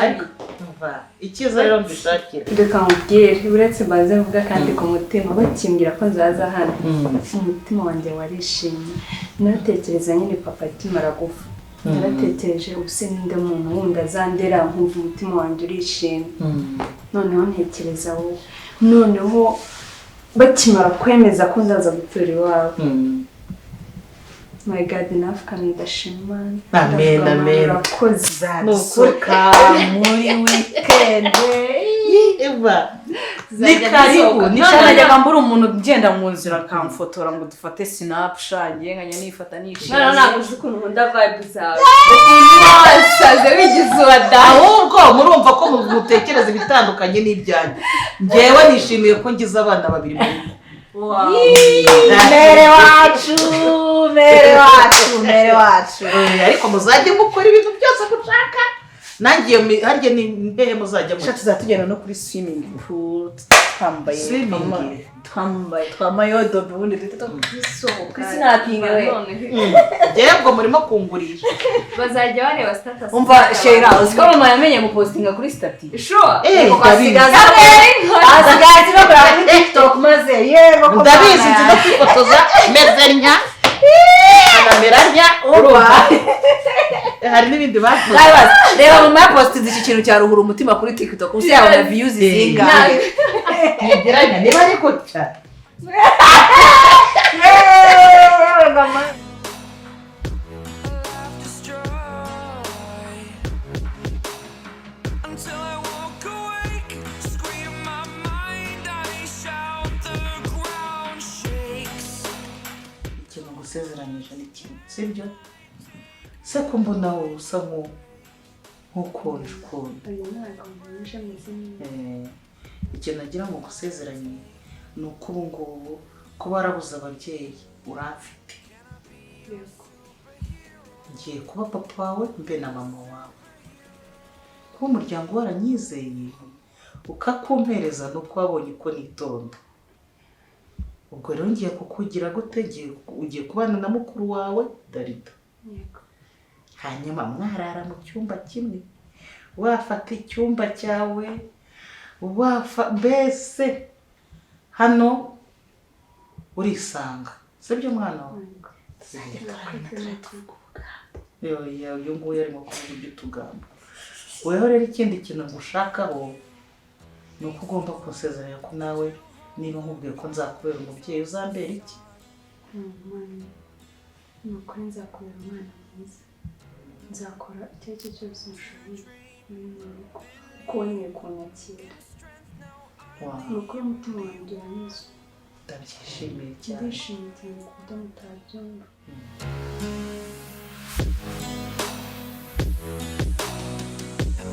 Ariko umva, icyiza rero mbishakira. Reka nkubwire, uretse mbanze mvuga kandi ku mutima, bakimbwira ko nzaza hano, umutima wanjye warishimye. Naratekereza nyine papa akimara gupfa, naratekereje ubuse ninde muntu wundi azandera nkumva umutima wanjye urishimye? Noneho ntekereza wowe. Noneho bakimara kwemeza ko nzaza gutura iwawe, my God, nafukamye ndashima. Amen, Ndavuga, amen. "Mana, urakoze." Zadusohoka muri weekend. Eva, ni Tuzajya karibu. dusohoka. Ni None karibu. najyaga mbura umuntu ugenda mu nzira akamfotora ngo dufate snapshot, ngiye nkajya nifata nishimye. Noneho ntabwo uzi ukuntu nkunda vibe zawe, ukuntu wasaze wigize uwa dawe. Ahubwo murumva ko mutekereza ibitandukanye n'ibyanyu. Ngewe nishimiye ko ngize abana babiri mu rugo. Mere wacu, mere wacu, mere wacu. Ariko muzajye mukora ibintu byose mushaka. Nanjye iyo harya ni mbehe muzajya Sha, mujya? tuzajya tugenda no kuri swimming pool twambaye Swimming? twambaye twamayodobe, ubundi duhita Dusohoka. Kwisnapinga we. Ngewe ngo murimo kungurisha. Bazajya bareba status. Umva Sheila, uzi ko mama yamenye gupostinga kuri status? Sure. Ndabizi. Asigaye bakora kuri TikTok maze yego ko Ndabizi, nzi no kwifotoza meze ntya, anamera ntya. Urumva, hari n'ibindi bavuze. Reba, mama yapostinze iki kintu cya ruhura umutima kuri TikTok, ubu se yabona views zingahe? Ntigeranya niba ari gutya. Yewe mama. Life destroyed until I walk awake, scream my mind, I shout, the ground shakes. Ikintu ngusezeranyije ni kimwe, sibyo se? Ko mbona wowe usa nk'ukonje ukuntu? Uyu mwaka nkomeje meze neza. Ikintu nagira ngo ngusezeranye ni uko ubu ngubu kuba warabuze ababyeyi, uramfite. Yego. Ngiye kuba papa wawe mbe na mama wawe. Kuba umuryango waranyizeye ukakumpereza ni uko wabonye ko nitonda. Ubwo rero ngiye kukugira gute? Ugiye kubana na mukuru wawe Darida. Yego. Hanyuma mwarara mu cyumba kimwe, wafata icyumba cyawe, wafa mbese hano urisanga, sibyo mwana wawe? Yego. Tuzajya turarana, tuvuga ubugambo. Yoya, uyu nguyu arimo kuvuga iby'utugambo. Weho rero ikindi kintu ngushakaho ni uko ugomba kunsezeranya ko nawe niba nkubwiye ko nzakubera umubyeyi, uzambera iki? Mwana, ni ukuri nzakubera umwana mwiza. Nzakora icyo ari cyo cyose nshoboye muri mu rugo kuko wemeye kunyakira. Ni ukuri umutima wanjye uranyuzwe. Ndabyishimiye cyane. Ndishimye cyane ku buryo mutabyumva.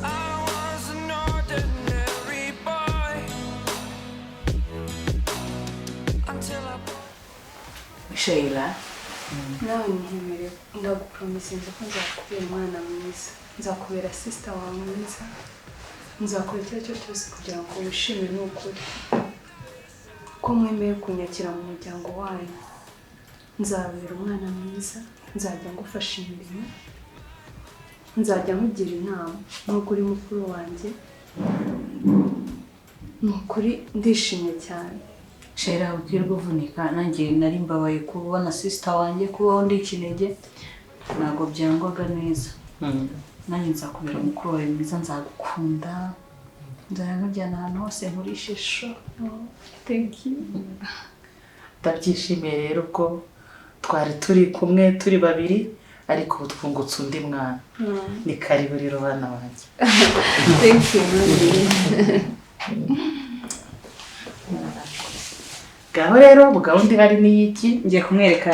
I was an ordinary boy until I Sheila. Nawe ntihemerewe, ndagupromisinze ko nzakubera umwana mwiza, nzakubera sister wawe mwiza, nzakora icyo ari cyo cyose kugira ngo wishime. Ni ukuri ko mwemeye kunyakira mu muryango wanyu, nzabera umwana mwiza, nzajya ngufasha imirimo, nzajya nkugira inama nubwo uri mukuru wanjye. Ni ukuri ndishimye cyane. Sheila, ubwirwa uvunika, nanjye nari mbabaye kubona sister wanjye kubaho ndi ikinege, ntabwo byangwaga neza. Nanjye nzakubera mukuru wawe mwiza, nzagukunda, nzajya nkujyana ahantu hose nkurishe isho. Thank you. Ndabyishimiye rero ko twari turi kumwe turi babiri. Ariko ubu twungutse undi mwana. Ni karibu rero bana banjye. Thank you, mommy. Ngaho rero gahunda ihari ni iki? Ngiye kumwereka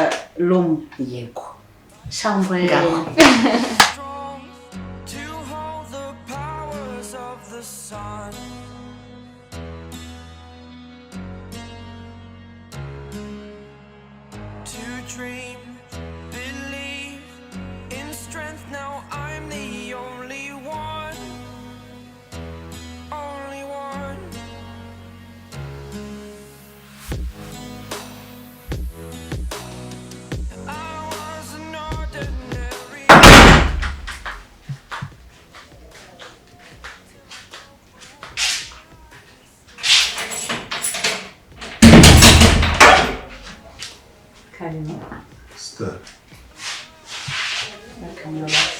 room. Yego. Chambre. Ngaho. Strong to hold the powers of the sun. To dream, believe in strength. Now I'm the only one, only one. I was an ordinary. Karibu. Star. Welcome, Robert.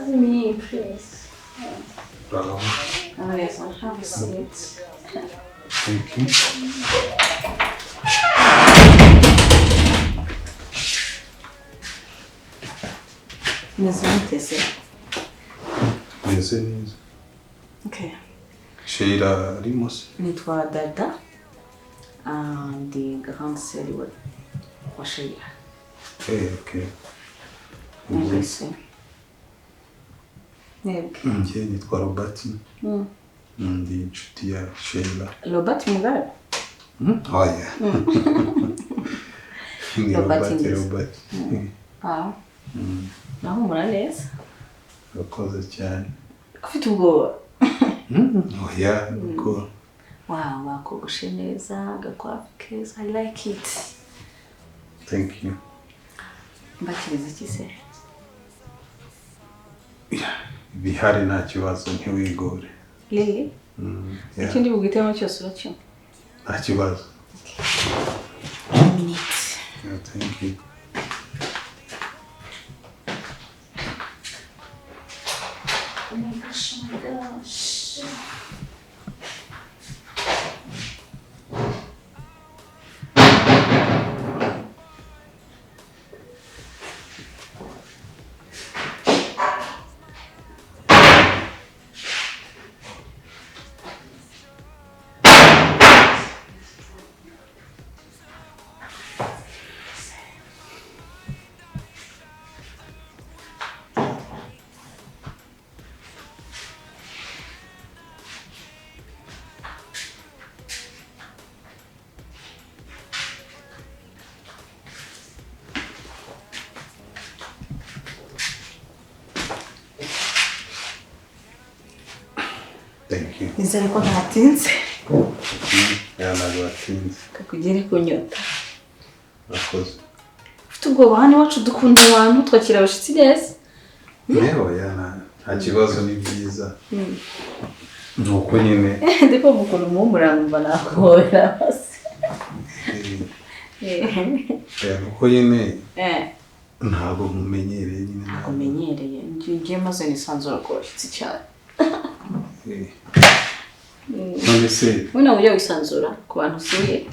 Me, please. Bravo. Neza, have a seat. Thank you. Meze mute se? Meze neza. Okay. Sheila arimo se? Nitwa Dada. Ndi grande sœur wa Sheila. Okay. Mwese. Mwebwe. Njye nitwa Robert. Ndi inshuti ya Sheila. Robert Mugabe? Oya. Ni Robert Robert, Ngizi. Robert. Ah. Nahumura neza. Urakoze cyane. Ufite ubwoba? Oya, uko Wow, bakogoshe neza, agakwafu keza. I like it. Thank you. Mbakiriza iki se? Bihari nta kibazo, ntiwigore. Lili? Yeah. Ikindi bugitemo cyose uracyumva? Nta kibazo. One minute. Yeah, thank you. Oh my gosh, oh my gosh. Thank you. Nizere ko ntatinze. Yeah, ntabwo watinze. Kakugere ku nyota. Urakoze. Ufite ubwoba? Hano iwacu dukunda abantu, twakira abashyitsi neza. Yewe, yeah, nta kibazo, ni byiza. Ni uko nyine Ndi kumva ukuntu umuhumura nkumva nakuhobera basi. Yeah, ni uko nyine Eh, ntabwo nkumenyereye nyine. Ntabwo menyereye. Ngiye maze nisanzura ku bashyitsi cyane. None se Wowe ntabwo ujya wisanzura ku bantu usuye?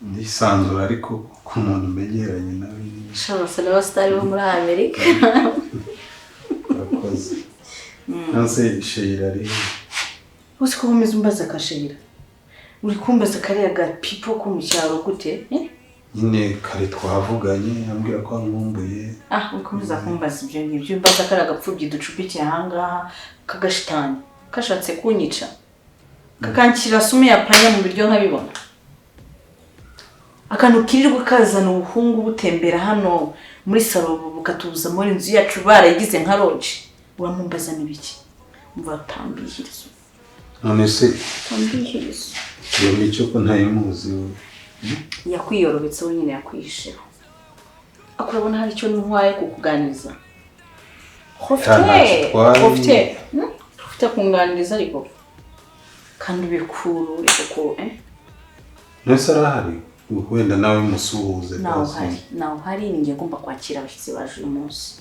Ndisanzura, ariko ku muntu umenyeranye nawe nyine. Sha, basa n'abasitari bo muri Amerika. Urakoze. None se Sheila ari he? Uzi ko umeze umbaza akashira. Uri kumbaza kariya gapipo ko mu cyaro gute? Eh? Nyine kare twavuganye ambwira ko ankumbuye. Ah, ukomeza kumbaza ibyo ngibyo. Umbaza kariya gapfubyi ducumbikiye ahangaha k'agashitani. Kashatse kunyica. Kakanshyira sumu ya panya mu biryo nkabibona. Akantu kirirwa kazana ubuhungu butembera hano muri salo bukatubuza muri inzu yacu barayigize nka lodge. Uramumbaza n'ibiki? Umva, tambihirizo. None se Tambihirizo. iyo mico ko ntayimuzi we? Yakwiyorobetseho nyine, yakwihisheho. Ako urabona hari icyo ntwaye kukuganiriza? Nta ntacyo utwaye. Ufite ufite kunganiriza ariko kandi ubikuru kuko None se arahari? Wenda nawe musuhuze. Nawe basi. uhari, nawe uhari, ni ngiye ngomba kwakira abashyitsi baje uyu munsi.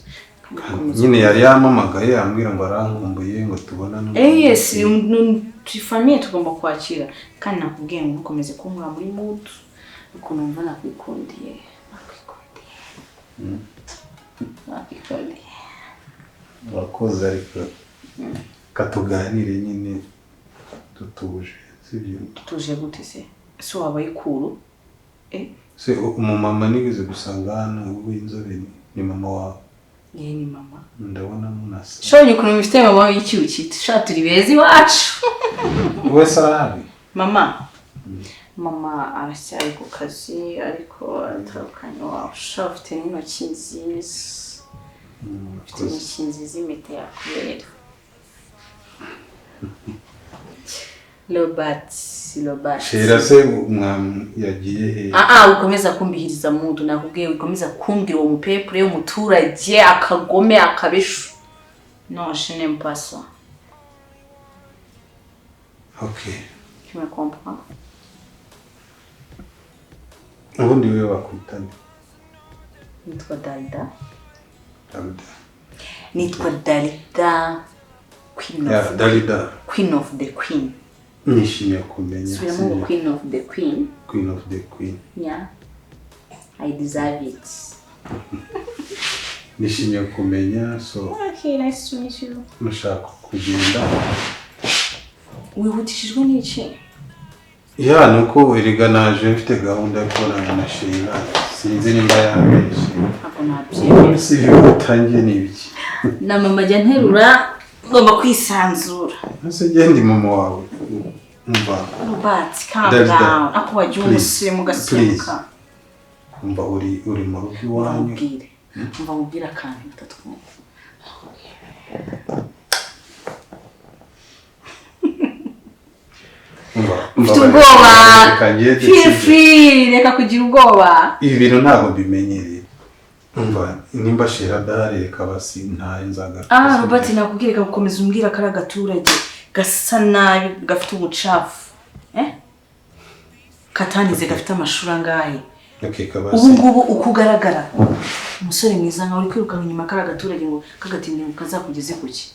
Nyine yari yampamagaye ambwira ngo arankumbuye, ngo tubonane. Yes, famille tugomba kwakira, kandi nakubwiye ngo ntukomeze kunkura muri mood ukuntu mva nakwikundiye, nakwikundiye. Nakikundiye. Urakoze, ariko katuganire nyine dutuje, sibyo? Tuje gute se? Ese waba ikuru? Se umumama nigeze gusanga hano w'inzobe ni mama wawe? Ye, ni mama. Ndabona munasa. Shonye ukuntu mufite mama w'icyuki, sha turi beza iwacu. Wese arahari? Mama, mama aracyari ku kazi, ariko aratandukanye. Wawe sha, ufite n'intoki nziza. Ufite Urakoze. intoki nziza, impeta yakubera. Robert, Robert. Shera se umwami yagiye he? Ah ah, ukomeza kumbihiriza mudu, nakubwiye ukomeza kumbwira uwo mupepure w'umuturage akagome akabishu. Non, je n'aime pas ça. Okay. Tu me comprends? Ubundi wewe bakwita nde? Nitwa Dalida. Dalida. Nitwa Dalida. Queen Ya, of Dalida. Queen of the Queen. Nishimiye kumenya. Subiramo ngo Sibyo? Queen of the Queen. Queen of the Queen. Yeah. I deserve it. Nishimiye kumenya, so Okay, nice to meet you. mushaka kugenda? Wihutishijwe n'iki? Ya, nuko erega naje mfite gahunda yo kubonana na Sheila, sinzi nimba yabeshye. Ntabwo nabyemera. Si ibyo utangiye ni ibiki? Na mama ajya nterura, ngomba kwisanzura. Ese njye ndi mama wawe, umva. Robert, calm Dalida. down. Ako wagiye Please. umusirimu ugasimbuka. Umva, uri mu rugo iwanyu. Mubwire, mva mubwire akantu utatwumva. Umva, Ufite mbabarira. ubwoba. Reka ngende, Feel sibyo? free, reka kugira ubwoba. Ibi bintu ntabwo mbimenyereye. Umva, nimba Sheila adahari, reka basi ntaye, nzagaruka. Ah, Sibyo? Robert, nakubwira reka gukomeza umbwira kari agaturage gasa nabi, gafite ubucafu, eh, katanize, gafite amashuri angahe? Okay, kabasi. Ubu ngubu uko ugaragara, umusore mwiza nkawe uri kwirukanka inyuma kari agaturage ngo kagatinde ngo kazakugeze kuki?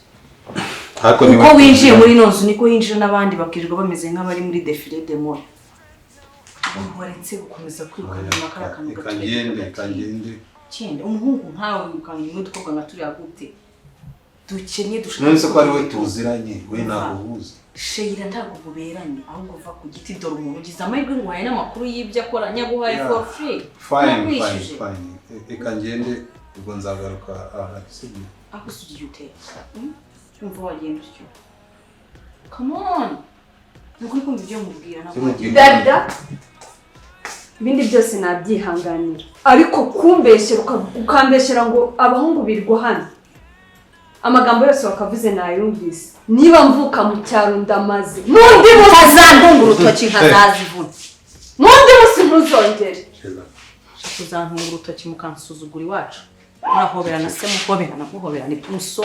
Ariko niba- Uko winjiye muri ino nzu niko hinjira n'abandi bakirirwa bameze nk'abari muri défilé de mode. Ubu waretse gukomeza kwirukanka inyuma kari akantu Reka gaturage ngende, reka kagatinde. ngende. Cyenda umuhungu nkawe wirukanka inyuma y'udukobwa nka turiya gute, dukennye, dushaka? None se ko ari we tuziranye, we ntabwo uhuze? Sheila, ntabwo buberanye, ahubwo uva ku giti. Dore umuntu ugize amahirwe ngo uhaye n'amakuru y'ibyo akora, nyaguhaye Yeah. for free. Fine, fine. Nakwishyuje. Fine, reka ngende, ubwo nzagaruka ahari, sibyo? Aho usugiye uteye. Umva, wagenda utyo? Come on, ni ukuri kumva ibyo mubwira, ntabwo Simubwire. Dalida, ibindi byose nabyihanganira, ariko kumbeshyera ukambeshyera ngo abahungu birirwa hano, amagambo yose wakavuze nayumvise. Niba mvuka mu cyaro ndamaze, n'undi munsi Utazantunga urutoki nkazazivuna. N'undi munsi ntuzongere. Sheila. Kuzantunga urutoki mukansuzugura iwacu, murahoberana se, muhoberana, muhoberana muso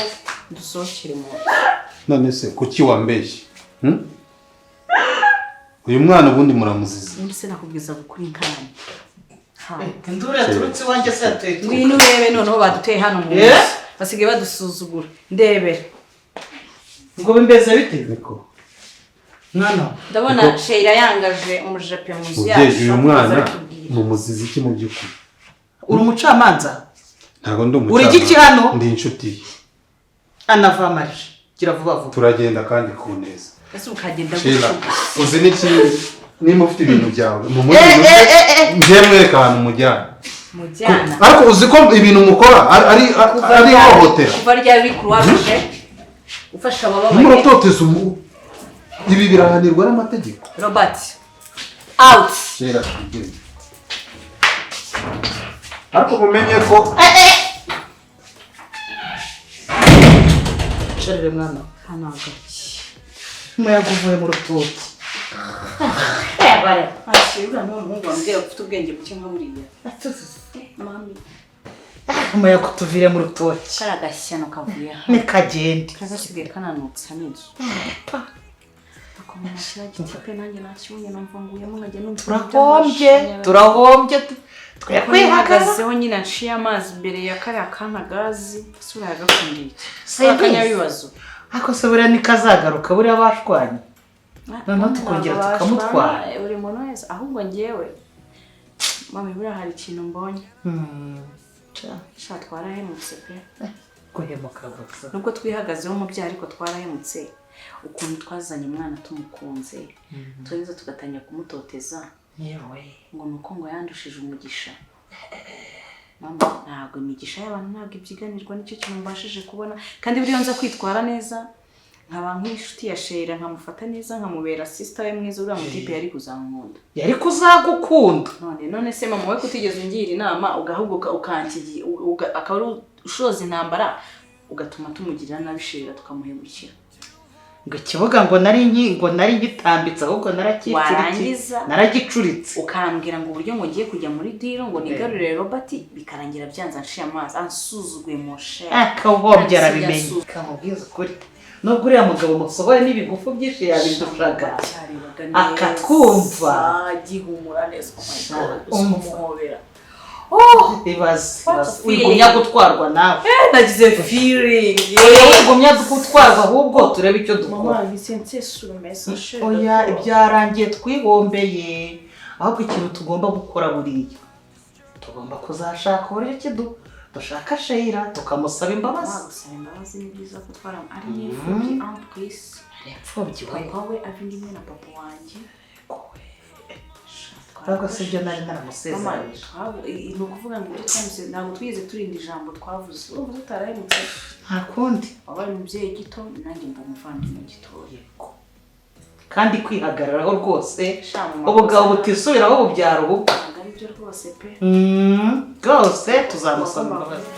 dusohokere mu nzu. None se kuki wambeshye? Hmm? Uyu mwana ubundi muramuziza. Ubundi se nakubwiza gukuri inkani? Induru yaturutse iwanjye se yateye? Ngwino urebe noneho baduteye hano mu nzu. Eh? Basigaye badusuzugura, ndebera. Ngo bimeze bite? Niko. Mwana. Ndabona Sheila yangaje umujepe mu nzu Mubyeyi, yacu. uyu mwana Azabitubwira. mumuziza iki mu by'ukuri? Uri umucamanza? Ntabwo ndi Uri umucamanza. igiki hano? Ndi inshuti ye. Anava marije, gira vuba vuba. Turagenda kandi ku neza. Ese ukagenda Sheila, gutyo? uzi n'ikindi? Nimba ufite ibintu byawe mu Eh, eh, eh, eh. njye mwereka ahantu mujyana. Mujyana. Ariko uzi ko ibintu mukora ari ihohotera? Kuva ryari kuruwaruje ufasha abababaye? Muratoteza ibi birahanirwa n'amategeko. Robert, out. Sheila, tugende. Ariko mumenye ko Sharire mwana. Hano agaki? Umuyaga uvuye mu rutoki. Ntacyo, niwo muhungu wambwira ko ufite ubwenge buke nka buriya, mami? Umuyaga utuvire mu rutoki. Kari agashyano kavuye aha. Nikagende. Kagasigaye kananutsa n'inzu. Akomeza ashyira gitipe, nanjye nakibonye numva nguyemo, nkajya numva. Turahombye, turahombye, twe kwihagazeho. Kwihagazeho nyine, aciye amazi imbere ya kariya kana gazi isura yagakundiye iki? Simbizi. Akanyabibazo. Ariko se buriya nikazagaruka, buriya bashwanye, noneho tukongera tukamutwara? Buri muntu wese, ahubwo ngewe mami, buriya hari ikintu mbonye. Sha twarahemutse pe. Guhemuka gusa. Nubwo twihagazeho mu byaha ariko twarahemutse. Ukuntu twazanye umwana tumukunze, turangiza tugatangira kumutoteza. Yewe. Ngo nuko ngo yandushije umugisha. Mama, ntabwo imigisha y'abantu ntabwo ibyiganirwa, nicyo kintu mbashije kubona. Kandi buriya nza kwitwara neza, nkaba nk'inshuti ya Sheila, nkamufata neza, nkamubera sister we mwiza, uriya mutipe yari kuzankunda. Yari kuzagukunda. None se mama we kutigeze ungira inama, ugahuguka ukankigi, akaba ari ushoza intambara, ugatuma tumugirira nabi Sheila tukamuhemukira. Ngo ikibuga ngo nari ngo nari ngitambitse ahubwo Warangiza? naragicuritse. Ukambwira ngo uburyo ngo ngiye kujya muri diro ngo nigarurire Robert, bikarangira byanze anshiye amazi, ansuzuguye mu share. Akahombye arabimenye. Kamubwiza ukuri. Nubwo uriya mugabo musohoye n'ibigufu byinshi yabidushaga. Akatwumva. Gihumura neza. Oh my God, Umva. umuhobera. Ibaze. Wigumya gutwarwa nawe. Nagize feeling. Wigumya gutwarwa ahubwo turebe icyo dukora. Mama Vicente surumesa. Oya ibyarangiye twihombeye. Ahubwo ikintu tugomba gukora buriya, tugomba kuzashaka uburyo ki dushaka Sheila tukamusaba imbabazi. Gusaba imbabazi ni byiza ko twara ari n'imfubyi en plus. Imfubyi we. Papa we ava indi imwe na papa wanjye. Ntabwo si byo nari naramusezeranyije. Ni ukuvuga ngo ntabwo twigeze turinda ijambo twavuze. Urumva tutarahemutse. Nta kundi. Wabaye umubyeyi gito, nanjye mba umuvandimwe gitoya. Kandi kwihagararaho rwose, ubugabo butisubiraho bubyara ubukwe. Ntabwo ari byo rwose pe. Rwose tuzamusaba imbabazi.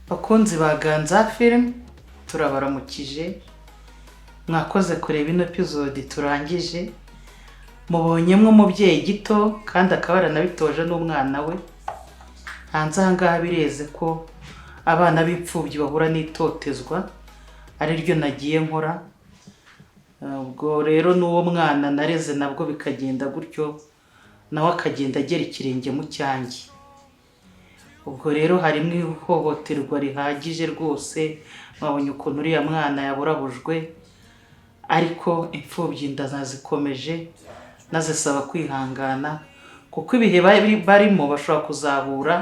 Bakunzi ba Ganza Film, turabaramukije. Mwakoze kureba ino episode turangije. Mubonyemo umubyeyi gito kandi akaba yaranabitoje n'umwana we. Hanze aha ngaha bireze ko abana b'imfubyi bahura n'itotezwa, ari ryo nagiye nkora. Ubwo rero n'uwo mwana nareze nabwo bikagenda gutyo, nawe akagenda agera ikirenge mu cyanjye. Ubwo rero harimo ihohoterwa rihagije rwose, mwabonye ukuntu uriya mwana yaburabujwe, ariko imfubyi ndazikomeje nazisaba kwihangana, kuko ibihe barimo bashobora kuzahura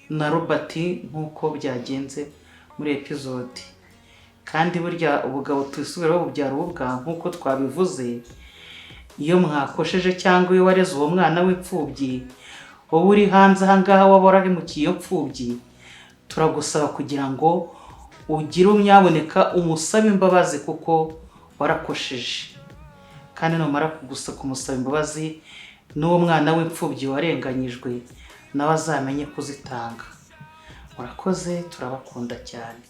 na Robert nk'uko byagenze muri episode. Kandi burya ubugabo twisubiraho bubyara ububwa nk'uko twabivuze. Iyo mwakosheje cyangwa iyo wareze uwo mwana w'imfubyi, wowe uri hanze aha ngaha waba warahemukiye iyo mfubyi, turagusaba kugira ngo ugire umyaboneka umusabe imbabazi kuko warakosheje. Kandi numara kugusa kumusaba imbabazi, n'uwo mwana w'imfubyi warenganyijwe nawe azamenye kuzitanga. Murakoze, turabakunda cyane.